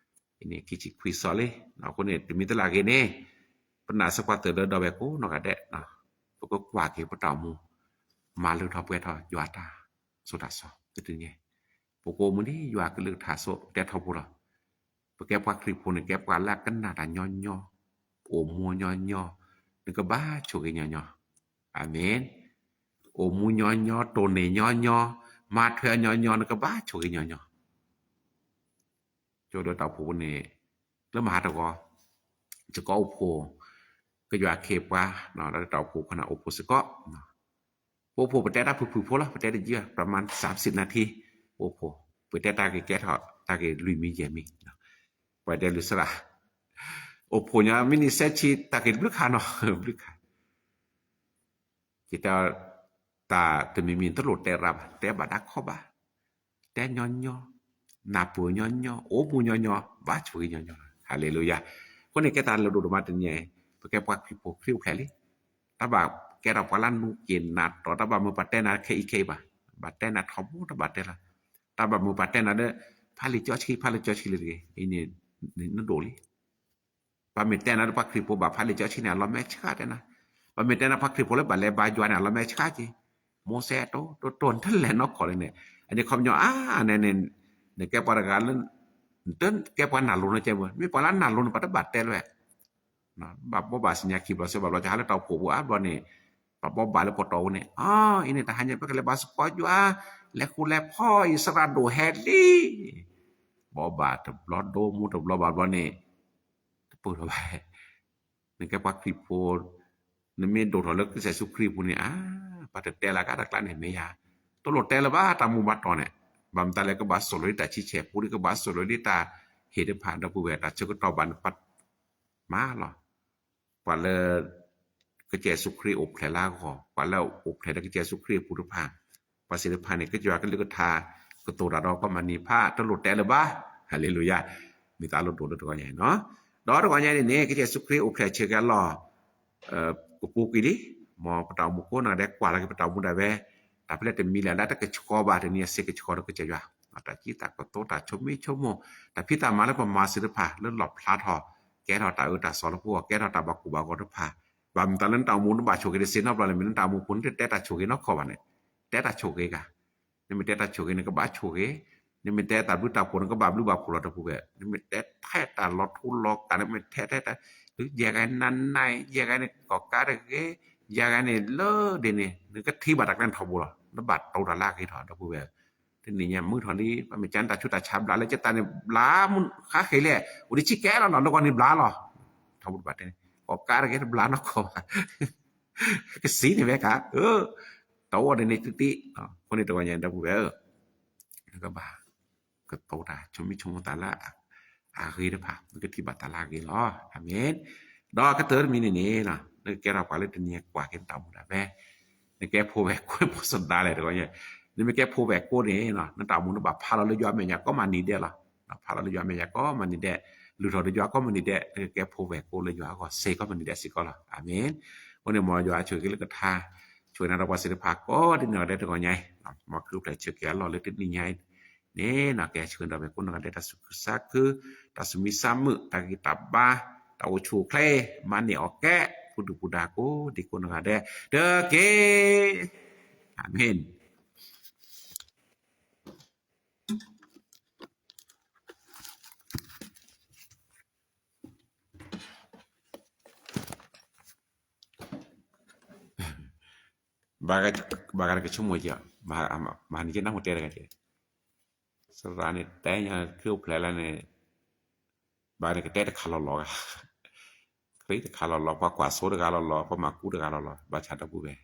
အန့ၣ်ခံဆံခွံသီလံ. အဃိန့ၣ် တမံၤတလၢ်ဂ့ၤန့ၣ် ပနာ်စ့ၢ်ကီးသုးလၢဒီပုၢ်ဝဲၢ်ကိးနီၢ်ဂၤဒဲး, ပကကွၢ်က့ၤပတၢ်အိၣ်မူ, မၤလၢထီၣ်ပှဲၤထီၣ်ယွၤအတၢ်ဆိၣ်တၢ်ဆီတနံၤညါ, ပကအိၣ်မူဒ်ယွၤကလုၢ်ကထါအသိး တဲထီဘိလီၤ. ပကဲပှၤခရံာ်ဖိန့ၣ် ကဲပှၤလၢအကနၣ်တၢ်ညီညီ, အိၣ်မူညီညီ, နကဘၣ်ဆိၣ်ဂ့ၤညီညီ, အၤမ့ၣ်. အိၣ်မူညီညီ, တိၢ်န့ၢ်ညီညီ, မၤထွဲညီညီ, နကဘၣ်ဆိၣ်ဂ့ၤညီညီ. ကၠိဒီးတၢ်အိၣ်ဖှိၣ်ပူၤန့ၣ် လၢမဟါတဂီၤ, ယကအိၣ်ဖှိၣ် ကယွၤအခ့အပှၤ, ဒီးတၢ်အိၣ်ဖှိၣ်ခီန့ၣ်အိၣ်ဖှိၣ်စ့ၢ်ကီး, ပအိၣ်ဖှိၣ်ပတဲတၢ်ဖုၣ်ဖုၣ်ဖိလီၤ, ပတဲတယံာ်ဘၣ်, ပြမၤစၢ်စံးနၢ်ထံ, ပအိၣ်ဖှိၣ်, ပတဲတၢ်ဂ့ၤကဲထီၣ် တၢ်ဂ့ၤလွံၢ်မံယဲၢ်မံ, ပှၤတဲလူၤစရၣ်, အိၣ်ဖှိၣ်ညီမ့ၢ်နံၣ်ဆဲးဆံး တၢ်ဂ့ၤတဘျုးခါနီၤ, ဘျုးခါ ယတဲ တၢ်တမံၤမံၤတလိၣ်တဲရၣ်ဘၣ်, တဲဘၣ်တၢ်ခီဘၣ်, တဲညီညီ, နၢ်ပၢၢ်ညီညီ, အိၣ်မူညီညီ, ဘၣ်ဆိၣ်ဂ့ၤညီညီ, ဟၤလ့လူယၤ. အဃိန့ၣ် ကဲတၢ်လၢဒိၣ်ဒိၣ်မးတနံၤအံၤ, ပကဲပှၤခရံာ်ဖိခရံာ်အိၣ်ဖျဲၣ်လံ, တၢ်ဘၣ်ကဲထီၣ်ပှၤလၢနူက့ၤနၤတီၤ, တၢ်ဘၣ်မုာ်ပှၤတဲနၤခဲအံၤခဲအံၤဘၣ်, ဘၣ်တဲနၤထီဘိတဘၣ်တဲလီၤ, တၢ်ဘၣ်မုာ်ပှၤတဲနၤဒီး ဖးလံာ်ကၠီဆှံ ဖးလံာ်ကၠီဆှံလံတဂ့ၤ, အံၤန့ၣ် နဒိၣ်လံ ပှၤမ့ၢ်တဲနၤဒီးပှၤခရံာ်ဖိဘၣ်ဖးလံာ်ကၠီဆှံန့ၣ် အလီၤမဲာ်ဆှးတဲနၤ, ပှၤမ့ၢ်တဲနၤပှၤခရံာ်ဖိလၢဘၣ်လဲၤဘါယွၤန့ၣ် အလီၤမဲာ်ဆှးက့ၤ, မိၤစဲးတိတိတိ နတလဲၤနီတခီလၢန့ၣ်, အန့ၣ်ခီပညီအါန့ၣ်န့ၣ်, နကဲပှၤတဂၤလၢ နတကဲပှၤနာ်လိၤနီကဲမ့ၢ်, မ့ၢ်ပှၤလၢအနာ်လိၤန့ၣ် ပှၤတဘၣ်တဲလၢၤ ဘၣ်ဘီဘၣ်စံၣ်ညီၣ်ခံဘျီစဲးဘၣ်ဘျီ ကဟးလၢတၢ်အိၣ်ဖှိၣ်ပူၤအါဘျီန့ၣ်, ပှၤဘီဘၣ်လၢပတီၢ်ပူၤန့ၣ်, အံၤန့ၣ် တဟါညါပကလဲၤဘါသကိးယွၤ, လဲၤဃူလဲၤဖိး အံၣ်စရ့လးဒိၣ်ဟဲလံ, ဘီဘၣ်တဘျီဒိမူတဘျီဘၣ်ဘျီန့ၣ်, တပၢၢ်ထီၣ်ဘၣ်, နကဲပှၤခရံာ်ဖိ, နမ့ၢ်ဒိၣ်ထီၣ်လၢကစၢ်ယ့ၣ်ၡူးခရံာ်အပူၤန့ၣ် အါ, ပှၤတတဲလၢၤကါတကျါန့ၣ်မ့ၢ်ယၤ, တလိၣ်တဲလၢၤဘၣ်တၢ်မူဘၣ်တီၢ်န့ၣ်, ဘၣ်မတၤလဲၣ် ကဘၣ်ဆိၣ်လီၤလံတၢ်ဆံဆဲၣ်ပူၤဒီး ကဘၣ်ဆိၣ်လီၤလံတၢ်ဟ့ၣ်တဖၣ်ဒီပုၢ်ဝဲၢ် တၢ်ဆၢကတီၢ်ဘၣ်န့ၣ် ပမၤလီၤ ပှၤလၢ ကစၢ်ယ့ၣ်ၡူးခရံာ်အိၣ်ဖျဲၣ်လၢအဂီၢ်, ပှၤလၢအအိၣ်ဖျဲၣ်လၢကစၢ်ယ့ၣ်ၡူးခရံာ်အပူၤတဖၣ်, ပှၤသ့ၣ်တဖၣ်န့ၣ် ကစၢ်ယွၤကလုၢ်ကထါ ကတိၤတၢ်ဒီးကီၢ်မၤနံၤဖး တလိၣ်တဲလၢၤဘၣ်, ဟၤလ့လူယၤ, မ့ၢ်တၢ်လီၤဒိၣ်လၢတဂီၤညါနီၤ, ဒီးတဂီၤညါန့ၣ်န့ၣ် ကစၢ်ယ့ၣ်ၡူးခရံာ်အိၣ်ဖျဲၣ်ဆၢက့ၤအလီၢ် ကပူၤကွံာ်လံ, မ်ပတၢ်အိၣ်မူကိးနီၢ်ဂၤဒဲး ကွၢ်လီၤက့ၤပတၢ်အိၣ်မူဒၣ်ဝဲ, တၢ်ဖဲလဲၣ်တမံၤလၢ်လၢတကဆှီဘၣ်တနံၤအစ့ကဆှီဒီးကစၢ်ယွၤ, တၢ်စံးတၢ်ကတိၤ တၢ်ဆိမိၣ်ဆိကမိၣ်, တၢ်ဖံးတၢ်မၤလၢပမၤသ့ၣ်တဖၣ် လၢလီၣ်ဖျါထီၣ်, ကဲထီၣ်တၢ်အၢတၢ်သီလၢပဂီၢ်, ကဲထီၣ်တၢ်ဘၣ်ကိၢ်ဘၣ်ဂီၤတဖၣ်, ဘၣ်မတၤလၢနတၢ်အိၣ်မူနဘၣ်ဆိၣ်ဂ့ၤတစ့နီတဘျီလဲၣ်, မ့ၢ်လၢနတၢ်အိၣ်မူပူၤ နတတဲတၢ်ဆိၣ်ဂ့ၤနီတခီဘၣ်န့ၣ်, တဲတၢ်ဆိၣ်ဂ့ၤဂၤ နမ့ၢ်တဲတၢ်ဆိၣ်ဂ့ၤ နကဘၣ်ဆိၣ်ဂ့ၤ, နမ့ၢ်တဲတၢ်ဘျုးတၢ်ဖှိၣ် နကဘၣ်ဘျုးဘၣ်ဖှိၣ်လီၤ ဒီပုၢ်ဝဲၢ်, နမ့ၢ်တဲထဲတၢ်လီၤထူလီၤကၢ် နမ့ၢ်ထဲထဲတၢ်, ယဲၢ်ဂၤနၤနၤ, ယဲၢ်ဂၤန့ၣ် ကီၢ်ကးတဂ့ၤ, ယဲၢ်ဂၤန့ၣ်လၢဒ်န့ၣ် နကထံၣ်ဘၣ်တၢ်ကျဲထီဘိလီၤ, နဘၣ်တိၤတၢ်လၢအဂ့ၤထီၣ် ဒီပုၢ်ဝဲၢ်, တနံၤညါမုာ်ထီၣ်လံ ပမ့ၢ်ကၠါန့ၣ်တၢ်ဆူးတၢ်ဆါဘျါလၢကတၢၢ်န့ၣ် ဘျါမုၢ်ဃါဃ့လဲၣ်, အိၣ်ဒံးဆံးကဲလီၤလီၤ လၢကီၢ်န့ၣ်ဘျါလီၤ, ထီဘိတဘၣ်တဲ, ကီၢ်ကးတဂ့ၤ တဘျါနီၢ်ကီၢ်ဘၣ် ကစံးန့ၣ်ဝဲကါ, တၢ်အိၣ်ဒ်န့ၣ်တသ့, အဃိန့ၣ်တဂီၤညါ ဒီပုၢ်ဝဲၢ်ဧၢ, နကဘၣ်ကတိၤတၢ် ဆိမိၣ်ဆိကမိၣ်တၢ်လၢအဂ့ၤတဖၣ် နကထံၣ်ဘၣ်တၢ်လၢအဂ့ၤလီၤ. အၤမ့ၣ်. ဒီးကတၢၢ်တမံၤန့ၣ်န့ၣ် နကကဲထီၣ်ပှၤလၢတနံၤအံၤကွၢ်က့ၤနတၢ်အိၣ်မူဒၣ်ဝဲ, နကဲဖိဝဲၢ်ကိာ်ဖိစဒါလဲၣ်တဂီၤညါ, နမ့ၢ်ကဲဖိဝဲၢ်ကိာ်န့ၣ် နတၢ်အိၣ်မူနဘၣ်ဖးလီၤလၢယွၤအမဲာ်ညါ ကိးမုၢ်နံၤဒဲးလီၤ. ဖးလီၤလၢယွၤအမဲာ်ညါ ကိးမုၢ်နံၤဒဲး, လုၢ်ထီၣ်ဒီးယွၤကိးမုၢ်နံၤဒဲး, နကကဲဖိဝဲၢ်ကိာ်လၢယွၤအဂီၢ် စ့ၢ်ကိးမုၢ်နံၤဒဲးစ့ၢ်ကီးလီၤ. အၤမ့ၣ်. အဃိန့ၣ် မ်ယွၤဆိၣ်ဂ့ၤလၢကထါ, ဆိၣ်ဂ့ၤနၤဒီးပှၤသ့ၣ်တဖၣ်ကိးဒ်နီၢ်ဂၤဒဲးတဂီၤညါအံၤ, မ်ခရံာ်အိၣ်ဖျဲၣ်ဆၢက့ၤအလီၢ်လၢတနံၤညါအံၤန့ၣ် ကဲဆှၢဒီးပှၤကိးနီၢ်ဂၤဒဲး တၢ်သူၣ်ခုသးခု, တၢ်သူၣ်မံသးမုာ်, တၢ်ဂံၢ်တၢ်ဘါ, တၢ်အိၣ်ဆူၣ်အိၣ်ချ့, မၤန့ၢ်အီၣ်ကဲ, ပူၤဒုၣ်ပူၤဒါကိးဒံကိးနီၢ်ဂၤဒဲးတက့ၢ်. အၤမ့ၣ်. ဘၣ်ဂၤကဆိကမိၣ်က့ၤ, မၤနံၤက့ၤနၢ်ဟူတဲတဂၤက့ၤ, စရၣ်န့ၣ် တဲညါခရံာ်အိၣ်ဖျဲၣ်လၢန့ၣ်, ဘၣ်န့ၣ်ကတဲတခါလီၤလီၤဂၤ, ခရံာ်တခါလီၤလီၤ, ပှၤကွၢ်စိတဂၤလီၤလီၤ, ပှၤမၤကူတဂၤလီၤလီၤ, ဘၣ်ဆၣ်ဒီပုၢ်ဝဲၢ်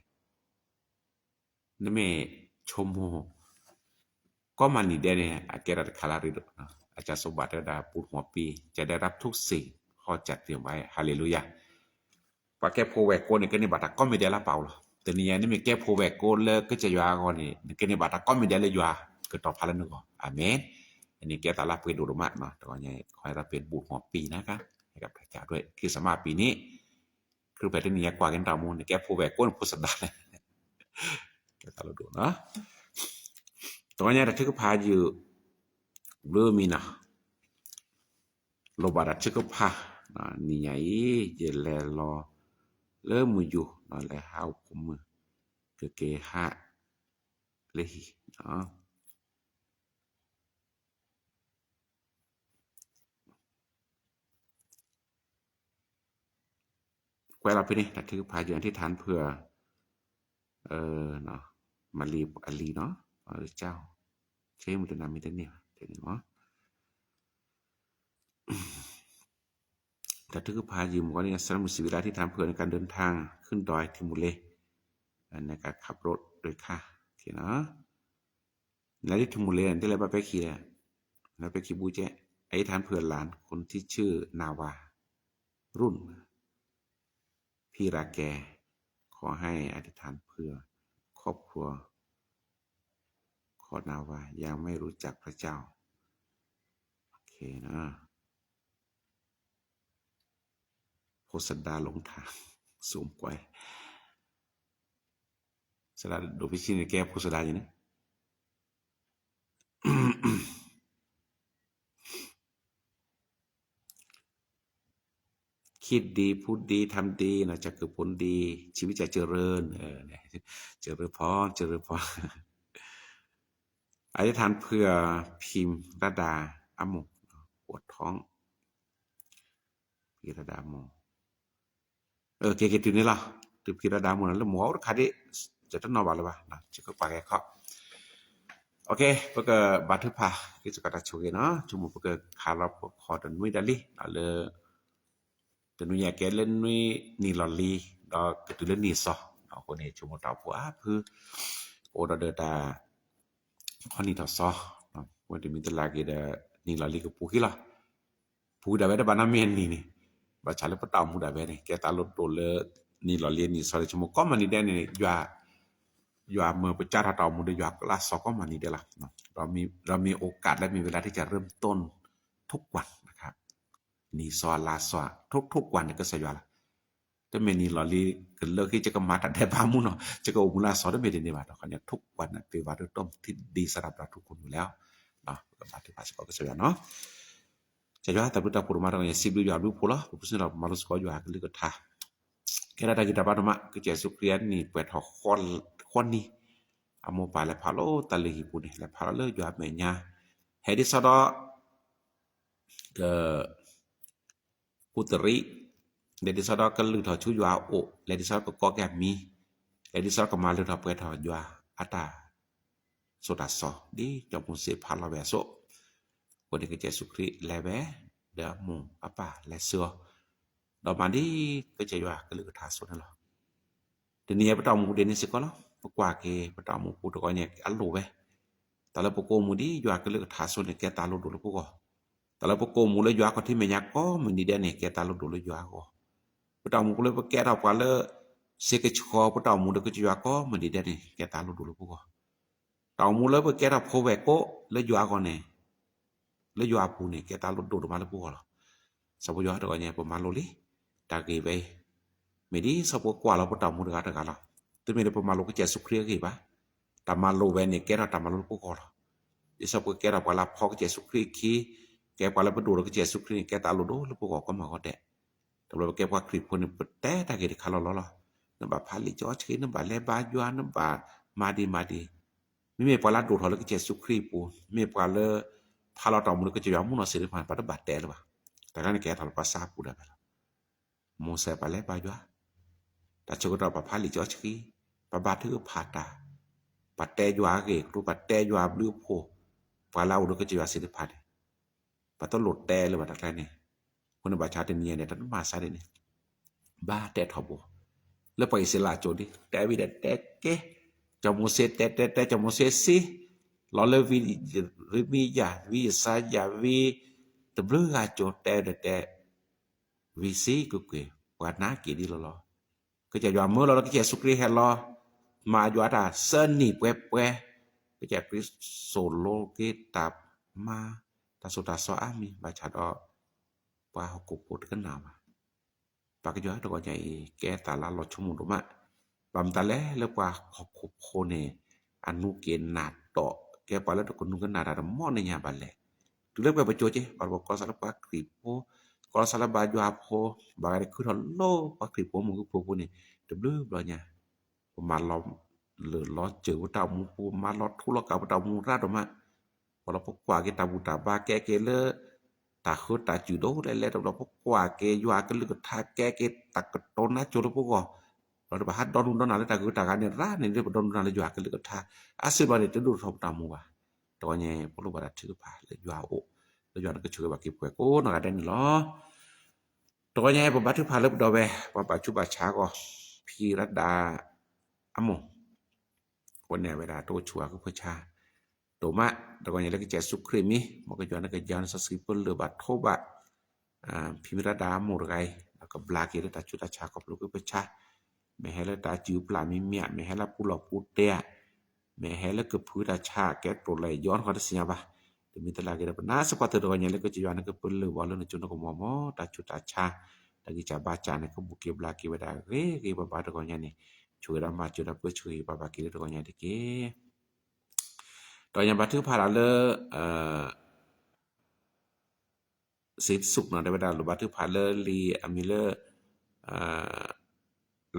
နမ့ၢ်ဆိကမိၣ် ကိးမုၢ်နံၤဒဲးန့ၣ် အကဲဒၣ်တခါလၢအရ့ဒိၣ်, အကစၢ်စီၤဘၣ်တဲဝဲဒၣ် ပူၤမီၤပံ, ကဒဲးရၢ်ထူၣ်စ့ၣ်, ဟီၣ်စၢ်တ့ၢ်ဘၣ်, ဟၤလ့လူယၤ. ပှၤကဲဖိဝဲၢ်ကိာ်န့ၣ် ကန့ၢ်ဘၣ်တၢ်ကိးမုၢ်ဒဲးလၢပာ်အိၣ်လီၤ. တနံၤညါ နမ့ၢ်ကဲဖိဝဲၢ်ကိာ်လၢကစၢ်ယွၤအဂီၢ်န့ၣ် နကန့ၢ်ဘၣ်တၢ်ကိးမုၢ်ဒဲးလၢယွၤကတီၤဖးလၢနဂီၢ်. အၤမ့ၣ်. အန့ၣ်ကဲတၢ်လၢအပှဲၤဒိၣ်ဒိၣ်မး, တဂီၤညါ ခီဒီးပူၤမီၤပံနၤကါ, ခရံာ်စမးပံန့ၣ် ခရံာ်ဖဲတနံၤညါကွၢ်က့ၤနတၢ်အိၣ်မူန့ၣ် ကဲဖိဝဲၢ်ကိာ်န့ၣ်ဖိစဒါလဲၣ်, ကဲတၢ်လီၤဒိၣ်နီၤ. တဂီၤညါတၢ်ထုကဖၣ်ယုၢ် ဘျုးမံၤနီၤ, လိၣ်ဘၣ်တၢ်ထုကဖၣ်, နံၤညါအံၤ ယလဲၤလီၤလၢမုၢ်ယူၤ လဲၤဟးအိၣ်ခိးမုၢ် ကက့ၤဟးလၢဟံၣ် ကွဲးလီၤဖဲန့ၣ် တၢ်ထုကဖၣ်ယုၢ် အဓိဋ္ဌာန် เผื่อ မၤလံအလံနီၤ, เจ้า เชมตนามิตรเนี่ย တၢ်ထုကဖၣ်ယုၢ်မ့ၢ်ကီးန့ၣ် สละเวลาอธิษฐานเผื่อในการเดินทางขึ้นดอยเทียนหมู่เหล็ก ในการขับรถ โดยค่ะ โอเคเนาะ နလၢထူမူလ့ တဲလဲၤဘၣ်ပဲခံဒီး နပဲခံဘူးကဲ อธิษฐานเผื่อหลานคนที่ชื่อนาวา รุ่น พี่รักแก ขอให้อธิษฐานเผื่อครอบครัวของนาวา ยังไม่รู้จักพระเจ้า โอเคนะ โฆษณาลงทาง สวมกวย สดาโดดพิชิตเนี่ยแกโฆษณาอยู่นะ คิดดีพูดดีทำดีนะ จะเกิดผลดี ชีวิตจะเจริญ เออ เจริญพร เจริญพร อธิษฐานเผื่อพิมระดา อ้ำ ปวดท้อง พิมระดา หมอ เออ ကဲ ကဲ တုၤန့ၣ်လီၤ တုၤဖံရဒါမူနီၤ လၢမူအိၣ်တခါဒံး ယတနီၣ်ဘၣ်လၢၤဘၣ် ယကပာ်ကဲခီ OK ပကဘါထုကဖၣ် က့ၤစကတၢ်ဆိၣ်ဂ့ၤနီၤ ဆိကမိၣ်ပကခးလီၤပခီၣ်တနွံဒၣ်လံ လၢ တနွံညါကဲလၢနွံနံၣ်လီၤလံ ဒီးကတုၤလၢနံၣ်စီၤ အဃိန့ၣ် ဆိကမိၣ်တၢ်အိၣ်ဖှိၣ်အါဖု ကအိၣ်ဒီးဒီးတၢ် ခီနံၣ်ထီၣ်စီၤ ဝဲတမံၤတလၢ်က့ၤဒီး နံၣ်လီၤလံကပူၤခံလီၤ ပူၤဒၣ်ဝဲတဘၣ်နီတမံၤအနံၤန့ၣ် ဘၣ်ဆၣ်လၢပတၢ်အိၣ်မူဒၣ်ဝဲန့ၣ် ကဲတၢ်လိၣ်ဒိၣ်လၢ နံၣ်လီၤလံနံၣ်စီၤန့ၣ် ဆိကမိၣ်ကိးမုၢ်နံၤဒဲးန့ၣ် ယွၤ ယွၤမၢပကၢ်ထီၣ်တၢ်အိၣ်မူဒီးယွၤကလၢ်စီၤကိးမုၢ်နံၤဒဲးလီၤ เรามีโอกาสและมีเวลาที่จะเริ่มต้นทุกวันนะครับ နံၣ်စီၤလါစီၤ ထုကထုကကွၢ်န့ၣ်ကစၢ်ယွၤလီၤ တမ့ၢ်နံၣ်လီၤလံကလၢခံ ယကမၤတၢ်ဒဲးဘးမူနီၤ ယကအိၣ်မူလၢအစီၤတမ့ၢ်ဒ်န့ၣ်ဘၣ် ဒီးခီန့ၣ် ထုကကွၢ်န့ၣ် เป็นวันเริ่มต้นที่ดีสำหรับเราทุกคนอยู่แล้ว ပကဘါထုကဖၣ်စ့ၢ်ကီးကစၢ်ယွၤနီၤ ကစၢ်ယွၤ တၢ်ဘျုးတၢ်ဖှိၣ်ဒိၣ်မး တဂီၤညါ စံးဘျုးယွၤဘျုးဖှိၣ်လီၤ ပပူၤစ့ၢ်လီၤ ပမၤလိစ့ၢ်ကီးယွၤကလုၢ်ကထါ ကဲထီၣ်တၢ်ဂံၢ်တၢ်ဘါဒိၣ်မး ကစၢ်ယ့ၣ်ၡူးခရံာ်န့ၣ်ပှဲၤထီၣ်ဃီနံၤ အမိၢ်ပၢ်လဲၤဖးလိတၢ်လုၢ်ဟံၣ်ပူၤန့ၣ် လဲၤဖးလီၤလၢယွၤမဲာ်ညါ ဟဲဒ်သိးဒီး က ကူးတရံး လဲၤဒ်သိးဒီးကလုၢ်ထီၣ်ဆူယွၤအအိၣ် လဲၤဒ်သိးဒီးကကိးက့ၤအမံၤ လဲၤဒ်သိးဒီးကမၤလၢထီၣ်ပှဲၤထီၣ်ယွၤအတၢ် စိတၢ်စီ ဒ်စီၤမိၤၡ့ဖးလီၤဝဲအသိး အဃိန့ၣ်ကစၢ်ယ့ၣ်ၡူးခရံာ်လဲၤဝဲ ဒီးအမိၢ်အပၢ်လဲၤဆှၢအီၤ ဒီးမၤဒ်ကစၢ်ယွၤကလုၢ်ကထါအသိးန့ၣ်လီၤ တနံၤအံၤပတၢ်အိၣ်မူဒ်န့ၣ်စ့ၢ်ကီးလီၤ ပကွၢ်က့ၤပတၢ်အိၣ်မူပူၤတဂီၤညါအလိၣ်ဝဲ တၢ်လၢပကအိၣ်မူဒ်ယွၤကလုၢ်ကထါအသိးန့ၣ် ကဲတၢ်လိၣ်ဒိၣ်လၢပဂီၢ် တၢ်လၢပကအိၣ်မူလၢယွၤခီၣ်ထံးမဲာ်ညါကိးမုၢ်နံၤဒဲးန့ၣ် ကဲတၢ်လိၣ်ဒိၣ်လၢယွၤအဂီၢ် ပတၢ်အိၣ်မူပူၤလၢပကဲထီၣ်ပှၤလၢ စ့ကဆှီပတၢ်အိၣ်မူဒီးကစၢ်ယွၤကိးမုၢ်နံၤဒဲးန့ၣ် ကဲတၢ်လိၣ်ဒိၣ်လၢပဂီၢ် တၢ်အိၣ်မူလၢပကဲထီၣ်ဖိဝဲၢ်ကိးလၢယွၤအဂီၢ်န့ၣ် လၢယွၤအပူၤန့ၣ် ကဲတၢ်လိၣ်ဒိၣ်ဒိၣ်မးလၢပဂီၢ်လီၤ. စီၤပီယိၤဟၣ်တဂီၤညါ ပမၤလိလံ တၢ်ဂ့ၢ်ဝဲအံၤ မ့ၢ်ဒ်စီၤပီကွၢ်လီၤပတၢ်အိၣ်မူတဂၤတဂၤလီၤ. တမ့ၢ်လၢပမၤလိကစၢ်ယ့ၣ်ၡူးခရံာ်အဂ့ၢ်ဘၣ်. တၢ်မၤလိဝဲန့ၣ် ကဲထီၣ်တၢ်မၤလိလၢပဂီၢ်လီၤ. ဒ်သိးပကဲထီၣ်ပှၤလၢအဖီကစၢ်ယ့ၣ်ၡူးခရံာ်အခံ, ကဲပှၤလၢပဒိၣ်ဒီးကစၢ်ယ့ၣ်ၡူးခရံာ်န့ၣ် ကဲတၢ်လိၣ်ဒိၣ်လၢပဂီၢ်ကိးမုၢ်ဂီၢ်ဒဲး. တဘျီပကဲပှၤခရံာ်ဖိန့ၣ် ပတဲတၢ်ဂ့ၢ်တခါလီၤလီၤလီၤ. နဘၣ်ဖးလံာ်စီဆှံ, နဘၣ်လဲၤဘါယွၤ, နဘၣ်မၤဒံးမၤဒံး မ့မ့ၢ်ပှၤလၢအဒိၣ်ထီၣ်လၢကစၢ်ယ့ၣ်ၡူးခရံာ်အပူၤ, မ့ၢ်ပှၤလၢဖးလီၤတၢ်အိၣ်မူလၢကစၢ်ယွၤမုၢ်နီၢ်သ့ၣ်တဖၣ်န့ၣ် ပှၤတဘၣ်တဲလၢၤဘၣ်. တၢ်ဂၤန့ၣ် ကဟဲထီၣ်လၢပှၤစၢ်ပူၤဒၣ်ဝဲလီၤ. မိၤၡ့ပှၤလဲၤဘါယွၤ, တၢ်ဆၢကတီၢ်ပှၤဖးလံာ်စီဆှံ, ပှၤဘါထုကဖၣ်တၢ်, ပှၤတဲယွၤအဂ့ၢ်အကျိၤ, ပှၤတဲယွၤအဘျုးအဖှိၣ်, ပှၤလၢအအိၣ်လၢကစၢ်ယွၤသ့ၣ်တဖၣ်န့ၣ် ပှၤတလိၣ်တဲလၢၤဘၣ်တၢ်ကျဲန့ၣ်. အဃိန့ၣ်ဘၣ်ဆၣ်တနံၤအံၤန့ၣ် တၢ်တမၤစၢ်ဒ်န့ၣ် ဘၣ်တဲထီဘိ လၢပှၤအံၣ်စရ့လးအစိၤဒ် တဲဝံၤဒီးတဲကဲ, စီၤမိၤၡ့တဲတဲတဲ စီၤမိၤၡ့စံး, လီၤလၢဝံယံးရမံယၤ, ဝံယၡါယၤ, ဝံတဘျုးဂၤအစိၤ တဲဒီးတဲ, ဝံစံးကွ့ၢ်ကွ့ၢ် ပှၤနာ်က့ၤဒ်လီၤလီၤ. ကစၢ်ယွၤမၢလီၤလၢကစၢ်ယ့ၣ်ၡူးခရံာ်ဟဲလီၤ မၤယွၤတၢ်သၢနံၣ်ပှဲၤပှဲၤ, ကစၢ်ခရံာ်စိာ်လိက့ၤတၢ်မၤ တၢ်သိၣ်တၢ်သီအါမံၤ ဘၣ်ဆၣ်ဒီး ပှၤဟီၣ်ခိၣ်ဖိတကနၣ်ဘၣ်. ပှၤကညီတဂီၤညါအံၤ ကဲတၢ်လၢအလီၤဆိကမိၣ်ဒိၣ်မး, ဘၣ်မတၤလဲၣ်လၢပှၤဟီၣ်ခိၣ်ဖိန့ၣ် အနူက့ၤနၢ်တီၢ် ကဲပှၤလၢတကနူကနၣ်တၢ်တမီၢ်န့ၣ်ညါဘၣ်လဲၣ်. တုၤလၢပှဲၤပစိၤက့ ဘၣ်တဘၣ်ကီၢ်စၢ်လၢပှၤခရံာ်ဖိ, ကီၢ်စၢ်လၢဘါယွၤဖိ, ဘၣ်ဂၤန့ၣ်ခုထီၣ်လိပှၤခရံာ်ဖိမုၢ်ကဖိဖိန့ၣ် တဘျုးဘျီညါ ပမၤလီၤလၢာ်လီၤစၢၤပတၢ်အိၣ်မူပူၤ, မၤလီၤထူလီၤကးပတၢ်အိၣ်မူရၢ်ဒိၣ်မး, ပှၤလၢပကွၢ်က့ၤတၢ်ဘူၣ်တၢ်ဘါကဲက့ၤလၢ တၢ်ဃုတၢ်စုၣ်ဒိၣ်လဲၣ်လဲၣ် တဘျီပကွၢ်က့ၤယွၤကလုၢ်ကထါကဲက့ၤတၢ်ကတိၤနါစိၤလၢပဂီၢ်, ဒီးတဘၣ်ဟးဒီနုၢ်ဒီနၢ်လၢတၢ်ဂုၤတၢ်ဂၤန့ၣ် ရၢ်န့ၣ်လၢပဒီနုၢ်ဒီနၢ်လၢယွၤကလုၢ်ကထါ, အါစုဘျီန့ၣ် တဒိၣ်ထီၣ်ပတၢ်အိၣ်မူဘၣ်. တဂီၤညါ ပလိၣ်ဘၣ်တၢ်ထုကဖၣ်လၢယွၤအအိၣ်, လၢယွၤန့ၣ်ကဆိၣ်ဂ့ၤဘၣ်က့ၤပှၤကိးနီၢ်ဂၤဒဲးန့ၣ်လီၤ. တဂီၤညါ ပဘါထုကဖၣ်လၢပဒီပုၢ်ဝဲၢ် ပှၤဘၣ်ဆူးဘၣ်ဆါအဂီၢ်, ဖံရဒါ အမိၢ် အဃိန့ၣ် အဝဲဒၣ်တအိၣ်ဆူၣ်အကဖၢဆါ ဒိၣ်မး တဂီၤညါလၢကစၢ်ယ့ၣ်ၡူးခရံာ်မံၤ မ်ကစၢ်ယွၤန့ၣ်ကယၤနစီဆှံပလၢၢ်ဘၣ်ထိးဘၣ် ဖံမံရဒါမိၢ်တဂၤအံၤ ကဘျါက့ၤလၢတၢ်ဆူးတၢ်ဆါခီဖျိကဖၢဆါ မ့ၢ်ဟဲလၢတၢ်စုၣ်ပျၢ်မံၤမံၤ မ့ၢ်ဟဲလၢပူလီၢ်ပူတဲ မ့ၢ်ဟဲလၢကဖုးတၢ်ဆါကဲတြိာ်လဲၣ်ယီၤနခီတသ့ၣ်ညါဘၣ်. တမံၤတလၢ်က့ၤဒီးပနၢ်စ့ၢ်ကီးတဂီၤညါလၢကစၢ်ယွၤန့ၣ်ကပလၢၢ်ဘၣ်လၢနစိနကမီၤမီၤ တၢ်ဆူးတၢ်ဆါ တၢ်ဂံၢ်စၢ်ဘါစၢ်န့ၣ် ကဘူၣ်က့ၤဘျါက့ၤဝဲဒၣ်ဂ့ၤဂ့ၤဘၣ်ဘၣ်တဂီၤညါန့ၣ် ဆိၣ်ဂ့ၤဒီးမၤစၢၤဒီးပၢဆှၢဂ့ၤဘၣ်ဘၣ်က့ၤလၢတဂီၤညါတက့ၢ်. တဂီၤညါဘါထုကဖၣ်ဒီးလၢ စံးစူၣ်နီၤ တဲဝဲဒၣ်လိၣ်ဘါထုကဖၣ်လၢလံာ်အမံၤလၢ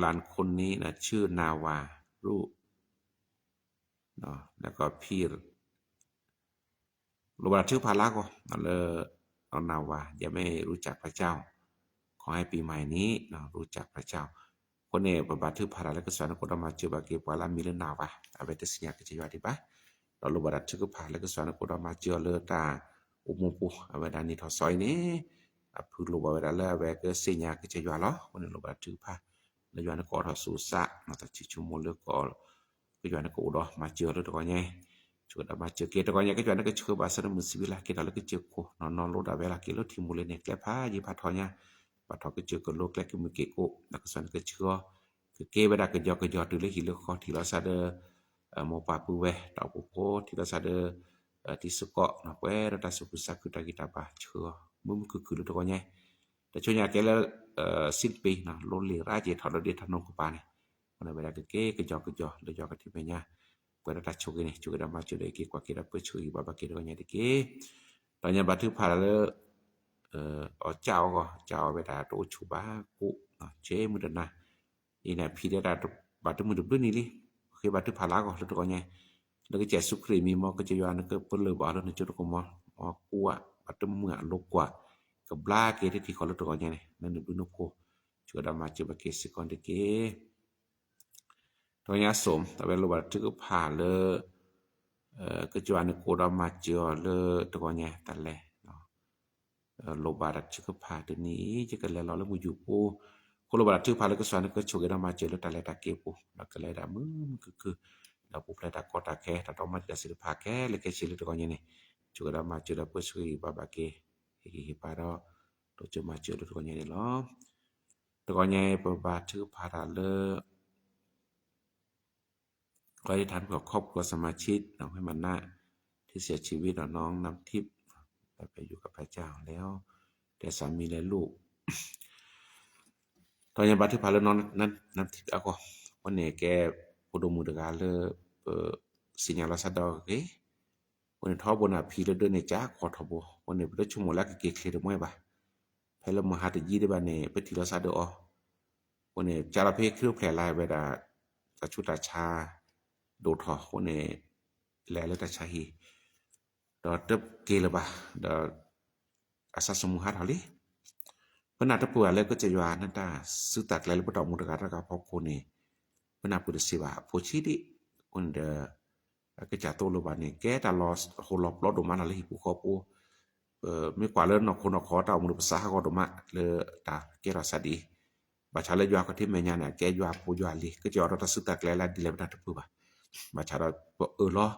လၢ်ခိန့ၣ် ဆူနၢ်ဝၤရူၣ် แล้วก็พี่ လိၣ်ဘါထုကဖၣ်လၢအဂီၢ် လၢ น้องนาวา ยังไม่รู้จักพระเจ้า ขอให้ปีใหม่นี้ รู้จักพระเจ้า အဃိန့ၣ် ပဘါထုကဖၣ်တၢ်လၢကစၢ်ယွၤန့ၣ် ကအိၣ်ဒီးမၤစၢၤဘၣ်က့ၤပှၤလၢအမံၤလၢနၢ်ဝၤ အဝဲတသ့ၣ်ညါကစၢ်ယွၤဒံးဘၣ် ဒီးလိၣ်ဘၣ်တၢ်ထုကဖၣ်လၢကစၢ်ယွၤန့ၣ် ကအိၣ်ဒီးမၤစၢၤအီၤလၢတၢ်အိၣ်မူပူၤ အဝဲဒၣ်နံၣ်ထီၣ်စီၤအံၤန့ၣ် အဖုလိၣ်ဘၣ်ဝဲဒၣ်လၢအဝဲကသ့ၣ်ညါကစၢ်ယွၤလီၤ. အဃိန့ၣ်လိၣ်ဘၣ်တၢ်ထုကဖၣ် လၢယွၤန့ၣ်ကအိးထီၣ်ဆူးစး တၢ်ဆိကမိၣ်လၢက ကစၢ်ယွၤန့ၣ်ကအိၣ်ဒီးမၤစၢၤအီၤလၢတဂီၤညါ ဆိၣ်ဂ့ၤဒီးမၤစၢၤက့ၤတဂီၤညါ ကစၢ်ယွၤန့ၣ်ကဆှၢဘၣ်ဆၢထၢၣ်မုၢ်စံးဘံလၢ် က့ၤထီၣ်လၢကစၢၢ်ခိၣ် နီၢ်နီၢ်လိဒၣ်ဝဲလီၤ က့ၤလၢထံမိၢ်လ့ၤန့ၣ် ကျဲဖးယံၤဖးထီညါ ဘၣ်ထီၣ်ကစၢၢ်ကလိကျဲကမုၢ်က့ၤကိး ဒီးကစၢ်ယွၤန့ၣ်ကဆှၢအီၤ ကက့ၤဝဲဒၣ်ကယီကယီတုၤလၢဟံၣ်လၢဃီ ထံၣ်လိာ်သးဒီး မိၢ်ပၢ်ပုၢ်ဝဲၢ် တၢ်အိၣ်ဖှိၣ်ဖိ ထံၣ်လိာ်သးဒီး တံၤသကိး ပှဲၤဒီးတၢ်သူၣ်ခုသးခုတၢ်ဂံၢ်တၢ်ဘါ ဆှၢအီၤ မုာ်မုာ်ခုၣ်ခုၣ်လၢတဂီၤညါ တၢ်ဆူညါကဲလၢ စံတပ့ၤ လိလ့ၣ်ရၣ်က့ၤထီၣ်လၢဒ့ထီၣ်နိကပၤန့ၣ် အဃိန့ၣ်ဝဲဒၣ်ကက့ၤကယီကယီလၢယွၤကထံၣ်မဲာ်ညါ ပှဲၤဒီးတၢ်ဆိၣ်ဂ့ၤန့ၣ် ဆိၣ်ဂ့ၤဒီးမၤစၢၤဒီးက့ၤကွၢ်က့ၤဒီးပၢဆှၢဂံၢ်ဘါဘၣ်က့ၤတဂီၤညါတက့ၢ်. ဒီးညါဘါထုကဖၣ်လၢ အီၣ်ကၠၣ်အီၤဂီၢ် ကၠၣ်အီၤဝဲဒၣ်တအိၣ်ဆူၣ်ဘၣ်ကိး ကဲမုၢ်တနၤ အံၤန့ၣ် ဖံးတဲဒၣ်ဘၣ်တမုာ်တဘျုးနံၤလံ ဃ့ဘါထုကဖၣ်လၢအဂီၢ်လၢတဂီၤညါ လၢကစၢ်ယ့ၣ်ၡူးခရံာ်မံၤ မ်ကစၢ်ယွၤန့ၣ်ကပလၢၢ်ဘၣ်လၢနစိနကမီၤ မ်ကွၢ်ဘၣ်တမုာ်အလိၤကွၢ် ကဘျါက့ၤတထံၣ်ဃီလၢတဂီၤညါန့ၣ် လၢနဘျုးနဖှိၣ် ဆိၣ်ဂ့ၤဒီးမၤစၢၤဘၣ်က့ၤစ့ၢ်ကီးတက့ၢ်. တဂီၤညါစိၤ တၢ်ဝဲလိၣ်ဘၣ်တၢ်ထုကဖၣ်လၢ ကစၢ်ယွၤန့ၣ်ကအိၣ်ဒီးမၤစၢၤအီၤလၢတဂီၤညါ တၢ်လဲၤ လိၣ်ဘၣ်တၢ်ထုကဖၣ်တနံၤအံၤ ယကလဲၤလီၤလၢမုၢ်ယူၤပူၤ အဃိလိၣ်ဘၣ်တၢ်ထုကဖၣ်လၢကစၢ်ယွၤန့ၣ်ကဆိၣ်ဂ့ၤဒီးမၤစၢၤလၢတၢ်လဲၤတၢ်က့ၤပူၤ ဒီးကလဲၤဒၣ်မုာ်မုာ်ခုၣ်ခုၣ် ဒီးပူၤဖျဲးတၢ်ကီတၢ်ခဲ တၢ်တီမၤတံာ်တာ်သ့ၣ်တဖၣ်ခဲလၢာ်ခဲဆ့လၢတဂီၤညါန့ၣ် ဆိၣ်ဂ့ၤဒီးမၤစၢၤဒီးပၢဆှၢဂံၢ်ဘါဘၣ်က့ၤ ဟ့ၣ်ဂံၢ်ဟ့ၣ်ဘါဒီး တိစၢၤမၤစၢၤလၢတဂီၤညါန့ၣ်လီၤ. တဂီၤညါအံၤ ပဘါထုကဖၣ်တၢ်လၢ ขออธิษฐานเผื่อครอบครัวสมาชิก น้องให้มานะที่เสียชีวิต น้องน้ำทิพย์ ได้ไปอยู่กับพระเจ้าแล้ว แต่สามีและลูก တဂီၤညါဘါထုကဖၣ်လၢ น้องน้ำทิพย์ အဂီၢ် အဃိန့ၣ် ကဲဖိဒိၣ်မုၣ်တဂၤလၢ ပသ့ၣ်ညါလီၤသးဒီးဂ့ၤ အဃိန့ၣ် ထီဘိန့ၣ် အဖံလၢဒၢးန့ၣ် ကၢ်ကွီၢ်ထီဘိ အဃိန့ၣ် ပတဆိကမိၣ်လၢကက့ၤချ့တမှဲဘၣ် ဖဲလၢမဟါတယံာ်ဒံးဘၣ်န့ၣ် ပထံၣ်လိာ်သးဒီးအီၤ အဃိန့ၣ် ကၢ်လီၤဖဲခရံာ်အိၣ်ဖျဲၣ်လၢဝဲဒၣ် တၢ်ဆူးတၢ်ဆါ ဒိၣ်ထီၣ်အဃိန့ၣ် လဲၤလၢတၢ်ဆါဟံၣ် ဒီးတက့ၤလၢၤဘၣ် ဒီး အသးသမူဟးထီၣ်လံ ပနၢ်တပၢၢ်လၢကစၢ်ယွၤန့ၣ်တၢ်စုတၢ်ကျဲၤလၢပတၢ်အိၣ်မူတဂၤတဂၤဖီခိၣ်န့ၣ် ပနၢ်ပၢၢ်တသ့ဘၣ် အဖိဆံးဒံး အဃိန့ၣ်ဒီး အကစၢ်သိၣ်လိဘၣ်န့ၣ် ကဲတၢ်လီၤဟိၣ်လီၤပျီဒိၣ်မးလီၤလၢဟံၣ်ပူၤဃီပူၤ မ့ၢ်ကွၢ်လၢနီၢ်ခိနီၢ်ခီတၢ်အိၣ်မူဒီးပသးဟးဂီၤဒိၣ်မးလၢတၢ်ကဲထီၣ်သးဒ်အံၤ ဘၣ်ဆၣ်လၢယွၤကထံၣ်မဲာ်ညါန့ၣ် အကဲယွၤဖိယွၤလံၤ ကစၢ်ယွၤဒီးတၢ်စုတၢ်ကျဲၤလၢဒ်လဲၣ်ပနၢ်တပၢၢ်ဘၣ် ဘၣ်ဆၣ်ဒီးပအၢၣ်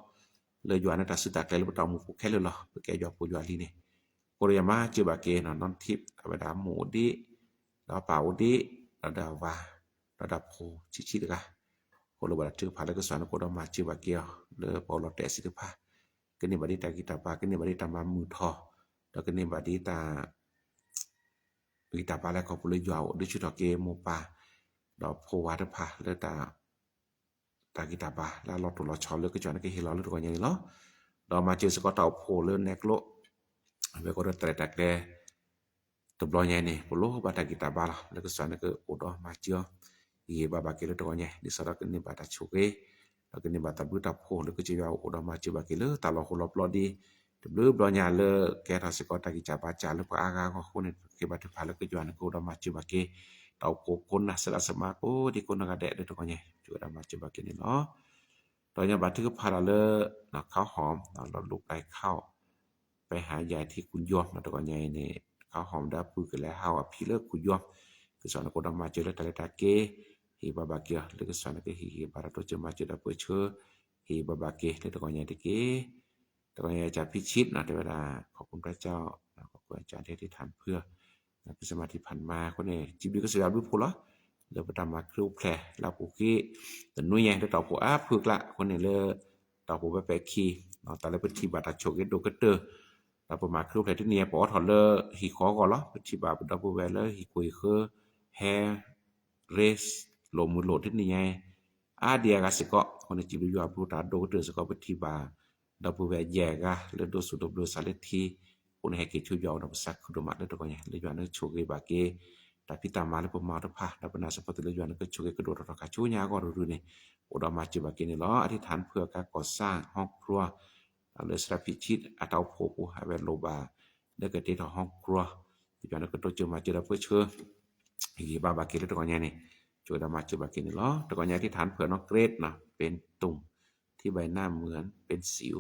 လီၤ လၢယွၤန့ၣ်တၢ်စုတၢ်ကျဲၤလၢပတၢ်အိၣ်မူပူၤခဲလၢာ်လီၤ ပကဲယွၤဖိယွၤလံၤန့ၣ် အဃိဒီးယမၤစၢၤဘၣ်က့ၤနီၢ် น้ำทิพย์ အဝဲဒၣ်မိၢ်အိၣ်ဒံး ဒီးပၢ်အိၣ်ဒံး ဒီးဒီးအဝၤ ဒီးဒီးဖိဆံးဆံးတဂၤ အဃိလိၣ်ဘၣ်တၢ်ထုကဖၣ်လၢကစၢ်ယွၤန့ၣ်ကအိၣ်ဒီးမၤစၢၤဘၣ်က့ၤအီၤ လၢပအိၣ်လီၤတဲာ်သ့ၣ်တဖၣ် ကန့ၢ်ဘၣ်ဒ်တၢ်ဂံၢ်တၢ်ဘါ ကန့ၢ်ဘၣ်ဒ်တၢ်မၤမုာ်ထီၣ် ဒီးကန့ၢ်ဘၣ်ဒ်တၢ် ဂံၢ်တၢ်ဘါလၢခီဖျိလၢယွၤအိၣ် ဒုးဆူၣ်ထီၣ်က့ၤမိၢ်ပၢ် ဒီးဖိဝၤတဖၣ်လၢတၢ် တၢ်ဂံၢ်တၢ်ဘါလၢအလီၤတိၢ်လီၤဆီလၢကစၢ်ယွၤန့ၣ်ကဟ့ၣ်လီၤလၢတဂီၤညါန့ၣ်လီၤ. ဒီးမၤစၢၤစ့ၢ်ကီးတၢ်အိၣ်ဖှိၣ်လၢနဲကျိ အဝဲကအိၣ်ဒီးတၢ်ရဲၣ်တၢ်ကျဲၤ တဘျီညါန့ၣ် ပလိၣ်ဘၣ်တၢ်ဂံၢ်တၢ်ဘါလီၤ လၢကစၢ်ယွၤန့ၣ်ကအိၣ်ဒီးမၤစၢၤအီၤ ဂံၢ်ဘါဘၣ်က့ၤလၢတဂီၤညါ ဒ်သိးဒီးကန့ၢ်ဘၣ်တၢ်ဆိၣ်ဂ့ၤ ဒီးကန့ၢ်ဘၣ်တၢ်ဘျုးတၢ်ဖှိၣ်လၢကစၢ်ယွၤအိၣ်ဒီးမၤစၢၤဘၣ်က့ၤလၢတၢ်လီၤဟိၣ်လီၤပျီဒ် တဘျုးဘျီညါလၢကဲထီၣ်စ့ၢ်ကီးတၢ်ဂံၢ်တၢ်ဘါစၢ်လၢပှၤအါဂၤအဂီၢ်အဃိန့ၣ် ဃ့ဘါထုကဖၣ်လၢကစၢ်ယွၤန့ၣ်ကအိၣ်ဒီးမၤစၢၤဘၣ်က့ၤ တၢ်အိၣ်ဖှိၣ်ကိးနၢ်စဒၢစမါကိးဒံကိးနီၢ်ဂၤဒဲးလၢတဂီၤညါ ကစၢ်ယွၤဒီးမၤစၢၤဘၣ်က့ၤန့ၣ်လီၤ. တဂီၤညါဘါထုကဖၣ်ဒီးလၢ ข้าวหอม လီၤလူၤပျဲၢ် ข้าว ไปหายายที่ขุนยวม တဂီၤညါအံၤန့ၣ် ข้าวหอม ဒီးပုၢ်ကလဲၤဟးဂီၤအဖံလၢ ขุนยวม ကစၢ်ယွၤန့ၣ်ကအိၣ်ဒီးမၤစၢၤလၢတၢ်လဲၤတၢ်က့ၤ ဟ့ၣ်ဘါဘၣ်က့ၤအီၤ လၢကစၢ်ယွၤန့ၣ်ကဟ့ၣ်ဂံၢ်ဘါဒီးတိစၢၤမၤစၢၤဒီးပၢဆှၢ ဟ့ၣ်ဘၣ်ဘၣ်က့ၤလၢတဂီၤညါတက့ၢ်. တဂီၤညါ အကၠၢဖံဆံး တဲဝဲဒၣ် ขอบคุณพระเจ้า ขอบคุณอาจารย์ที่อธิษฐานเพื่อ คริสต์มาสที่ผ่านมา အဃိန့ၣ် စံးဘျုးကစၢ်ယွၤဘျုးဖှိၣ်လီၤ. လၢပတၢ်မၤခရံာ်အိၣ်ဖျဲၣ်လၢအပူၤကွံာ် တနွံညါ လၢတၢ်အိၣ်ဖှိၣ်အါဖုအကျါ အဃိန့ၣ်လၢ တၢ်အိၣ်ဖှိၣ်ဝဲပဲာ်ခံ တၢ်လၢပထံၣ်ဘၣ်တၢ်ဆိၣ်ဂ့ၤဒိၣ်ကတၢၢ် ဒီးပမၤခရံာ်အိၣ်ဖျဲၣ်တနံၤညါ ပအိးထီၣ်လၢဟံၣ်ဃီအဂီၢ်လီၤ. ပထံၣ်ဘၣ်ပဒီပုၢ်ဝဲၢ်လၢဟံၣ်ခိၣ်ဟံၣ်ဃၢ ဟဲ ရ့လိာ်မုာ်လိာ်တနံၤညါ အါဒံအါဂၤစ့ၢ်ကီး အဃိန့ၣ် စံးဘျုးယွၤဘျုးတၢ်ဒိၣ်ကတၢၢ်စ့ၢ်ကီး ပထံၣ်ဘၣ် ဒီပုၢ်ဝဲၢ်ယဲၢ်ဂၤလၢဒိးဆူၣ်ဒိးဘျၢစးလၢထံ အဃိန့ၣ် ဟဲက့ၤဆူယွၤအအိၣ်ဒီးပသးခုဒိၣ်မးလၢတဂီၤညါ လၢယွၤန့ၣ်ဆိၣ်ဂ့ၤဘၣ်က့ၤ တၢ်ဖံးတၢ်မၤလၢပမၤအီၤတဖၣ် ဒီးပနာ်စ့ၢ်ကီးသုလၢယွၤန့ၣ်ကဆိၣ်ဂ့ၤကဒိၣ်ထီၣ်ထီထီၣ်ခါဆူညါအဂီၢ်တရူးန့ၣ် အိၣ်ဒီးမၤစၢၤဘၣ်က့ၤန့ၣ်လီၤ. အဓိဋ္ဌာန် เพื่อการก่อสร้างห้องครัว လၢစရးဖံဆံးအတၢ်အိၣ်ဖှိၣ်အပူၤ အဝဲလိၣ်ဘၣ် လၢကတ့ထီၣ် ห้องครัว ယွၤန့ၣ်ကတိစၢၤမၤစၢၤဒီးပၢဆှၢ ဟ့ၣ်ဂံၢ်ဘါဘၣ်က့ၤလၢတဂီၤညါန့ၣ် ဆိၣ်ဂ့ၤဒီးမၤစၢၤဘၣ်က့ၤန့ၣ်လီၤ. တဂီၤညါ အဓိဋ္ဌာန် เพื่อน้องเกรซ เนาะ เป็นตุ่มที่ใบหน้าเหมือนเป็นสิว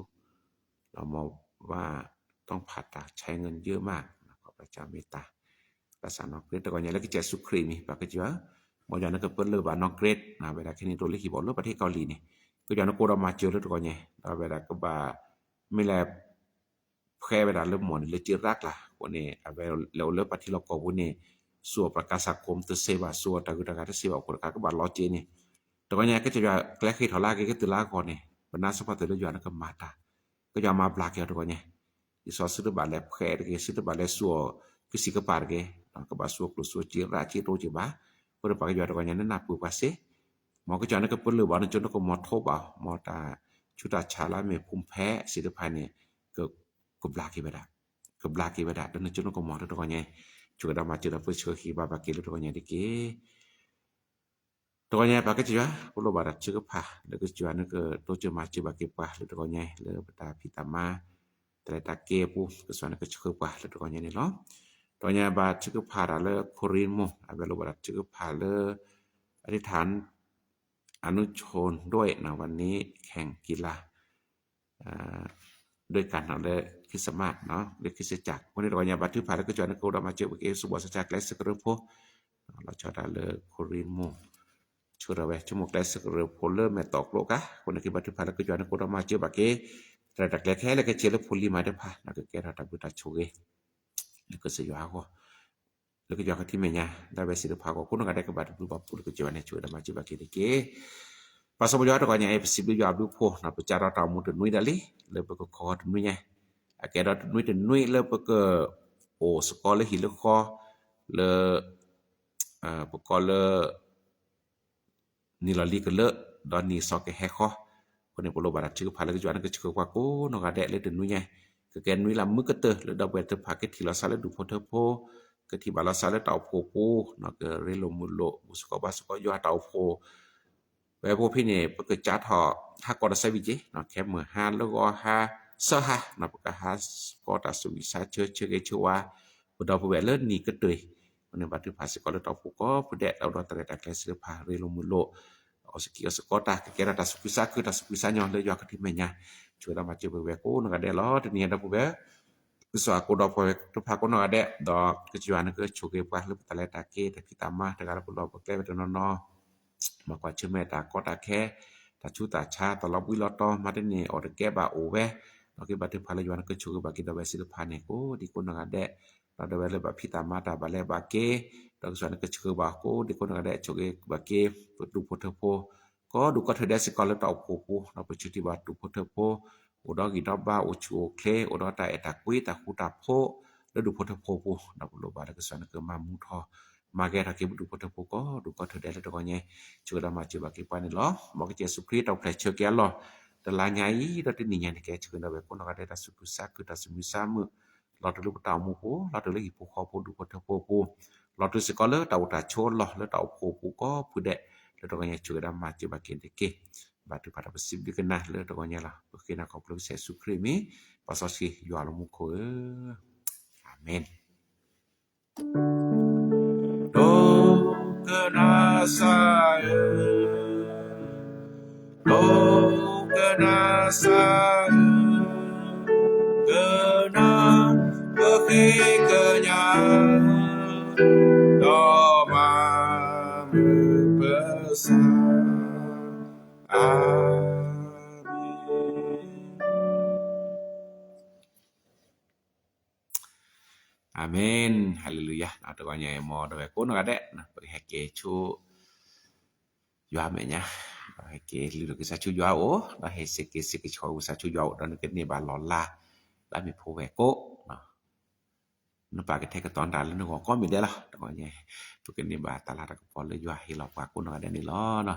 เรามองว่าต้องผ่าตัดใช้เงินเยอะมาก ขอพระเจ้าเมตตา รักษาน้องเกรซ တဂီၤညါလၢကစၢ်ယ့ၣ်ၡူးခရံာ်မံၤ ပကစၢ် မ်ယွၤန့ၣ်ကပၢလၢၢ်ဘၣ် น้องเกรซ ဝဲဒၣ်ခဲန့ၣ် ဒိးလၢဟံၣ်ဘီလၢပှၤတဟ့ၣ်ကီးလံာ်န့ၣ် ကယွၤန့ၣ်ကအိၣ်ဒီးမၤစၢၤလၢတဂီၤညါ ဒီးဝဲဒၣ်ကဘၣ် မ့ၢ်လဲၣ် ဖှဲးဝဲဒၣ်လၢမိၢ်န့ၣ်လၢစ့ရၣ်ကျါ အဃိန့ၣ် အဝဲလဲၤအိၣ်လၢပှၤထံလီၢ်ကီၢ်ပူၤန့ၣ် စူးအီၣ်ပှၤကါစၢ်ကိးမုၢ်တသ့ဘၣ် စူးအီၣ်တၢ်ဂုၤတၢ်ဂၤတသ့ဘၣ်အဃိတခါ ကဘၣ်လီၤစ့န့ၣ် တဂီၤညါ ကစၢ်ယွၤကျဲဃ့ထီၣ်လၢအက့ၤကတၢၢ်လၢအဂီၢ်န့ၣ် ပနာ်စ့ၢ်ကီးသုလၢယွၤန့ၣ်ကမၤတၢ် ကယွၤမၤဘျါက့ၤအီၤတဂီၤညါ လံာ်စီဆှံတဘၣ်လဲၤဖှဲးတဂ့ၤ စ့တဘၣ်လဲၤစူးအီၣ်ကစံးကပၤတဂ့ၤ ကဘၣ်စူးအီၣ်ကျိၣ်စူးစ့ရၣ်စ့တိစ့ဘၣ် အဃိန့ၣ်ပှၤကယွၤတဂီၤညါန့ၣ်နၢ်ပၢၢ်ပှၤစ့ မ်ကစၢ်ယွၤန့ၣ်ကပၢလၢၢ်ဘၣ် နကၠိနကမီၤထိဘၣ် မ်တၢ်ဆူးတၢ်ဆါလၢအမ့ၢ်ဖူၣ်ဖဲးစ့တဖၣ်န့ၣ် ကဘျါက့ၤဝဲဒၣ် ကဘျါက့ၤဝဲဒၣ် လၢနကၠိနကမီၤလၢတဂီၤညါ ဆိၣ်ဂ့ၤဒီးမၤစၢၤဒီးပၢဆှၢဟ့ၣ်ဘါဘၣ်က့ၤလၢတဂီၤညါတက့ၢ် တဂီၤညါပှၤကစၢ်ယွၤ ပလိၣ်ဘၣ်တၢ်ထုကဖၣ် လၢကစၢ်ယွၤန့ၣ်ကတိစၢၤမၤစၢၤဘၣ်က့ၤပှၤလၢတဂီၤညါ လၢပတၢ်ဖံးတၢ်မၤ တၢ်လဲၤတၢ်ကဲအပူၤ ကစၢ်ယွၤန့ၣ်ကဆှၢပှၤလၢတဂီၤညါန့ၣ်လီၤ. တဂီၤညါဘၣ်ထုကဖၣ်တၢ်လၢခိရံမိၢ် အဝဲလိၣ်ဘၣ်တၢ်ထုကဖၣ်လၢ อธิษฐาน อนุชนด้วยนะ วันนี้แข่งกีฬา ด้วยกัน เนาะ လၢ Christmas เนาะ လၢခရံာ်စတၢ် အဃိန့ၣ်တဂီၤညါဘၣ်ထုကဖၣ်လၢကစၢ်ယွၤန့ၣ်ကအိၣ်ဒီးမၤစၢၤပက့ၤ စူးဘီၣ်စၢ်ဆါကျဲစကရၢဖိ လီၤဆီဒၣ်တၢ်လၢခိရံမိၢ် ဆိၣ်ထီၣ်ဝဲ ဆိကမိၣ်ကျဲစကရၢဖိလၢမဲာ်တီၤကျိအကါ အဃိန့ၣ်ကဘၣ်ထုကဖၣ်လၢကစၢ်ယွၤန့ၣ်ကအိၣ်ဒီးမၤစၢၤဘၣ်က့ၤ တၢ်ရဲၣ်တၢ်ကျဲၤခဲလၢာ်ခဲဆ့လၢဖိလံၤမၤတဖၣ် ဒီးကကဲထီၣ်တၢ်ဘျုးတၢ်ဆိၣ်ဂ့ၤ လၢကစၢ်ယွၤအဂီၢ် လၢကစၢ်ယွၤကထံၣ်မဲာ်ညါ ဒၣ်ဝဲစံးတဖၣ်အဂီၢ် ကိးနီၢ်ဂၤဒဲးကဘၣ်တဘျုးဘၣ်ဖှိၣ်လၢကစၢ်ယွၤန့ၣ် ဆိၣ်ဂ့ၤဒီးမၤစၢၤဘၣ်က့ၤတက့ၢ်. ပၢ်စီပယွၤတဂီၤညါအံၤ ပစံးဘျုးယွၤအဘျုးအဖှိၣ် ပစးထီၣ်တၢ်အိၣ်မူတနွံဒၣ်လံ လၢပကခီတနွံညါ အကဲဒီးတနွံတနွံလၢပက အိၣ်စ့ၢ်ကီးလၢဟံၣ်လၢဃီ လၢ ပကိးလၢ နံၣ်လီၤလံၤကလၢာ် ဒီးနံၣ်စီၤကဟဲဃီ အဃိန့ၣ် ပလိၣ်ဘၣ်တၢ်ထုကဖၣ်လၢကစၢ်ယွၤန့ၣ်ကဆှၢပှၤကိးနီၢ်ဂၤဒဲးလၢတနွံညါ ကကဲနွံလၢမုာ်ကတၢၢ် လၢဒီပုၢ်ဝဲၢ်သ့ၣ်တဖၣ်ကထံၣ်လီၤသးလၢဒူၣ်ဖိထၢဖိ ကထံၣ်ဘၣ်လီၤသးလၢတၢ်အိၣ်ဖှိၣ်ပူၤ ကရ့လိာ်မုာ်လိာ် အိၣ်စ့ၢ်ကီးဘၣ်စ့ၢ်ကီးယွၤတၢ်အိၣ်ဖှိၣ် ဝဲဖိဖဲန့ၣ် ပကစးထီၣ် ဟါကီးဒီးစဲဝံၤက့ၤ ခဲမုၢ်ဟါလၢဂီၤဟါ သၢဟါ ပကဟးသကိးတၢ်သူၣ်ဝံၣ်သးဆၢ ဆၢဂ့ၤဆၢဝါ ပဒီပုၢ်ဝဲၢ်လၢနံၣ်ကတၢၢ်အံၤ အဃိန့ၣ် ဘၣ်ထုကဖၣ်စ့ၢ်ကီးလၢတၢ်အိၣ်ဖှိၣ်ကိးဖုဒဲး လၢအိၣ်ဒီးတၢ်ရဲၣ်တၢ်ကျဲၤသ့ၣ်တဖၣ် ရ့လိာ်မုာ်လိာ် အီၣ်စကံးအီၣ်စကီးတၢ် ကကဲထီၣ်တၢ်သူၣ်ခုသးခု တၢ်သူၣ်ဖှံသးညီလၢယွၤကထံၣ်မဲာ်ညါ ဆိၣ်ဂ့ၤဒီးမၤစၢၤပဝဲကိးနီၢ်ဂၤဒဲးလီၤ. တနံၤညါဒီပုၢ်ဝဲၢ် ကစၢ်ယွၤကအိၣ်ဒီးပဝဲတဖၣ်ကိးနီၢ်ဂၤဒဲး ဒီးကစၢ်ယွၤန့ၣ်ကဆိၣ်ဂ့ၤပှၤလၢပတၢ်လဲၤတၢ်က့ၤ တၢ်ဖံးတၢ်မၤ တဂၤလၢပလီၢ်ပကျဲဝဲတနီၤနီၤ မၤကွၢ်ဆၢၣ်မဲာ်တၢ်ကီတၢ်ခဲ တၢ်ဆူးတၢ်ဆါ တၢ်လီၤဘှံးလီၤတီၤ မၤတန့ၢ်အီၣ်တကဲဘၣ်အိၣ်ဝဲ ဒီးကဘၣ်ထုကဖၣ်လၢယွၤန့ၣ်ကဆိၣ်ဂ့ၤဘၣ်က့ၤဒီးဝဲသ့ၣ်တဖၣ်န့ၣ် ကိးဒံကိးနီၢ်ဂၤဒဲး ဒီးဒီးဝဲလၢဘၣ်ဖံးတၢ်မၤတၢ်ဘၣ်လဲၤဘၣ်က့ၤ ဒီးကစၢ်ယွၤန့ၣ်ကဆိၣ်ဂ့ၤဘၣ်ကိးဒံကိးနီၢ်ဂၤဒဲး ဆိၣ်ဂ့ၤဘၣ်က့ၤ ပဒူၣ်ဖိထၢဖိ ကိးဒူၣ်ကိးထၢဒဲးစ့ၢ်ကီးလၢတၢ်အိၣ်ဖှိၣ်ပူၤ ဒီးပဆၢထံၣ်ဘၣ်ဒူၣ်ဖိထၢဖိ အိၣ်ဒီးဂံၢ်ဒီးဘါ အိၣ်ဆူၣ်အိၣ်ချ့ အိၣ်ဒီးတၢ်အဲၣ်တၢ်ကွံ တၢ်ဃူတၢ်ဖိး လၢဒူၣ်ဖိထၢဖိပူၤ ဒီးပလိၣ်ဘၣ်လၢကစၢ်ယွၤန့ၣ်ကမၤမူထီၣ် မၤဂဲၤထီၣ်က့ၤပဒူၣ်ဖိထၢဖိကိးဒူၣ်ကိးထၢဒဲးလၢတဂီၤညါ ဆိၣ်ဂ့ၤဒီးမၤစၢၤဘၣ်က့ၤပှၤန့ၣ်လီၤ. မ်ကစၢ်ယ့ၣ်ၡူးခရံာ်တၢ်အိၣ်ဖျဲၣ်ဆၢက့ၤအလီၢ် တလါညါအံၤ ဒီးတနံၤညါန့ၣ် ကဲဆိၣ်ဂ့ၤဒီးဝဲကိးနီၢ်ဂၤဒဲး တၢ်သူၣ်ခုသးခု တၢ်သူၣ်မံသးမုာ် လီၤတုၤလၢပတၢ်အိၣ်မူပူၤ လီၤတုၤလၢဟံၣ်ဖိဃီဖိ ဒူၣ်ဖိထၢဖိပူၤ လီၤတုၤစ့ၢ်ကီးလၢတၢ်အိၣ်တၢ်ဆိးအလီၢ် လၢတၢ်အိၣ်ဖှိၣ်ပူၤကိးဖုဒဲး လၢတဂီၤညါ ဆိၣ်ဂ့ၤဒီးမၤစၢၤဘၣ်က့ၤတက့ၢ်. ဘၣ်ထုကဖၣ်တၢ်ပစံးဘျုးကနၤလၢတဂီၤညါလီၤ. ပဃ့နၤခီဖျိကစၢ်ယ့ၣ်ၡူးခရံာ်အမံၤ ပၢ်စီဆှံယွၤလၢမူခိၣ်ဧၢ, အၤမ့ၣ်. ဒိကနၣ်စၢ်ဧၢ, ဒိကနၣ်စၢ်ဧၢ, ကနၣ်ပဃ့ကညး, ဒီးမၤမုာ်ပသး, အၤမ့ၣ်. ဟါလ့လူယၤ တဂီၤညါအံၤ မ်ဒီပုၢ်ဝဲၢ်ကိးနီၢ်ဂၤဒဲး ပကဟဲက့ၤဆူ ယွၤမဲာ်ညါ, ဒီးဟဲက့ၤလုၢ်ဒိၣ်က့ၤကစၢ်ဆူယွၤအအိၣ်, ဒီးဟဲစ့ၢ်ကီးစ့ၢ်ကီးဆှီဝဲကစၢ်ဆူယွၤအအိၣ် ဒီးနကန့ၢ်ဘၣ်လီၤလး လၢအမ့ၢ်ဖိဝဲၢ်ကိး နပာ်ကထဲကသီနတၢ်လၢနဂီၢ်ကိးမံၤဒဲးလီၤ. တဂီၤညါ ပကန့ၢ်ဘၣ်တၢ်လၤတၢ်ကပီၤလၢယွၤဟ့ၣ်လီၤပှၤကိးနီၢ်ဂၤဒဲးန့ၣ်လီၤ.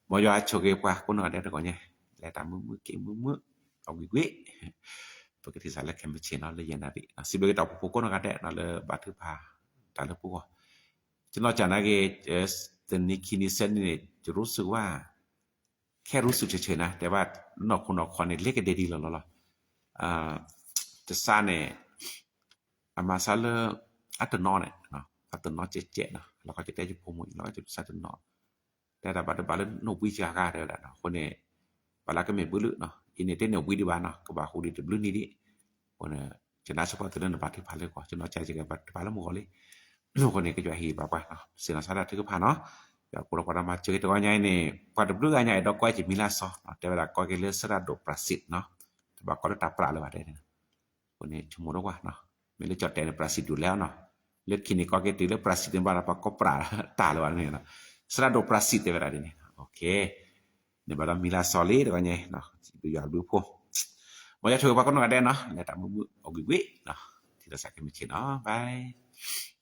မ်ယွၤဆိၣ်ဂ့ၤပှၤကိးနီၢ်ဂၤဒဲးတဂီၤညါ, လဲၤတၢ်မုာ်မုာ်က့ၤမုာ်မုာ် အဂ့ၤဂ့ၤ ပကထံၣ်စးလၢခဲမုၢ်ဆ့ၣ်နီၤ လၢယဲၢ်နၣ်ရံၣ်, စံးဘျုးက့ၤတၢ်အိၣ်ဖှိၣ်ဖိကိးနီၢ်ဂၤဒဲးနီၤ လၢဘၣ်ထုကဖၣ်တၢ်လၢပဂီၢ်, ကျွန်တော် ကြာနာ်က့ တနံၤခံနံၤဆၢနံၤန့ၣ် ကျွန်တော် รู้สึกว่า ခဲရူစူၢ်ဆၢၣ်ဆၢၣ်နၤ တဲဘၣ် နီၢ်ခိနီၢ်ခီန့ၣ် လဲၤကဒဲဒ်လီၤလီၤလီၤ. တစးန့ၣ် အမၤစၢၤလၢ အတနီၤန့ၣ် အတနီၤကဲးကဲးနီၤ လီၤကီၢ်ကတဲယဖိမုၣ် လီၤကီၢ်ကစၢ်တနီၤ တဲဒၣ်ဘၣ်တဘၣ်လၢနအိၣ်ဘှံးစှၤဂၤတဲဝဲဒၣ်နီၤ အဃိန့ၣ် ပှၤလၢကမ့ၢ်ဘှံးလၢနီၤ အံၤန့ၣ် တန့ၢ်အိၣ်ဘှံးဒံးဘၣ်နီၤ ကဘၣ်ဟူးဒံးတဘျုးနံၣ်ဒံး အဃိန့ၣ် ကနၣ်စ့ၢ်ကီးသုလၢနဘၣ်ထုကဖၣ်လၢကီၢ် ကျွန်တော် ကြာနာ်က့ ဘၣ်ထုကဖၣ်လၢမုၢ်ဂီၤလံ အဃိန့ၣ် ကယွၤဟ့ၣ်ဘၣ်ပှၤ စ့ၢ်နီၤစါဒၣ်ထုကဖၣ်နီၤ ယွၤကိးလီၤပှၤဒီးမၤစၢၤက့ၤတဂီၤညါအံၤန့ၣ် ပှၤတဘျုးဂၤညါအံၤဒီးကွဲးက့ၤမံၤလၢစီၤ တဲဝဲဒၣ်ကိးက့ၤလၢ စရဒိၣ် ပြၣ်စံး နီၤ တဘၣ်ကိးလၢတၢ်ပြၣ်လၢၤဘၣ်တဲန့ၣ် အဃိန့ၣ် ဆိကမိၣ်ဒီးကွၢ် မ့ၢ်လၢကၠီၣ်တဲာ်န့ၣ် ပြၣ်စံးဒိၣ်လဲၣ်နီၤ လၢခံန့ၣ်ကိးက့ၤတုၤလၢပြၣ်စံးန့ၣ်ဘၣ်ဒီးပှၤကိးပြၣ်တၢ်လၢၤဘၣ်န့ၣ် စရဒိၣ် ပြၣ်စံး တဲဝဲဒၣ်ဒ်န့ၣ် န့ၣ်ဘၣ်ဒီးမံၤလၢစီၤလံတဂီၤညါ ယွၤဘျုးဖှိၣ် မ်ယွၤဆိၣ်ဂ့ၤပှၤကိးနီၢ်ဂၤဒဲးနီၤ လဲၤတၢ်မုာ်မုာ်အဂ့ၤဂ့ၤ ထံၣ်လိာ်သးခဲမုၢ်ဆ့ၣ်နီၤ bye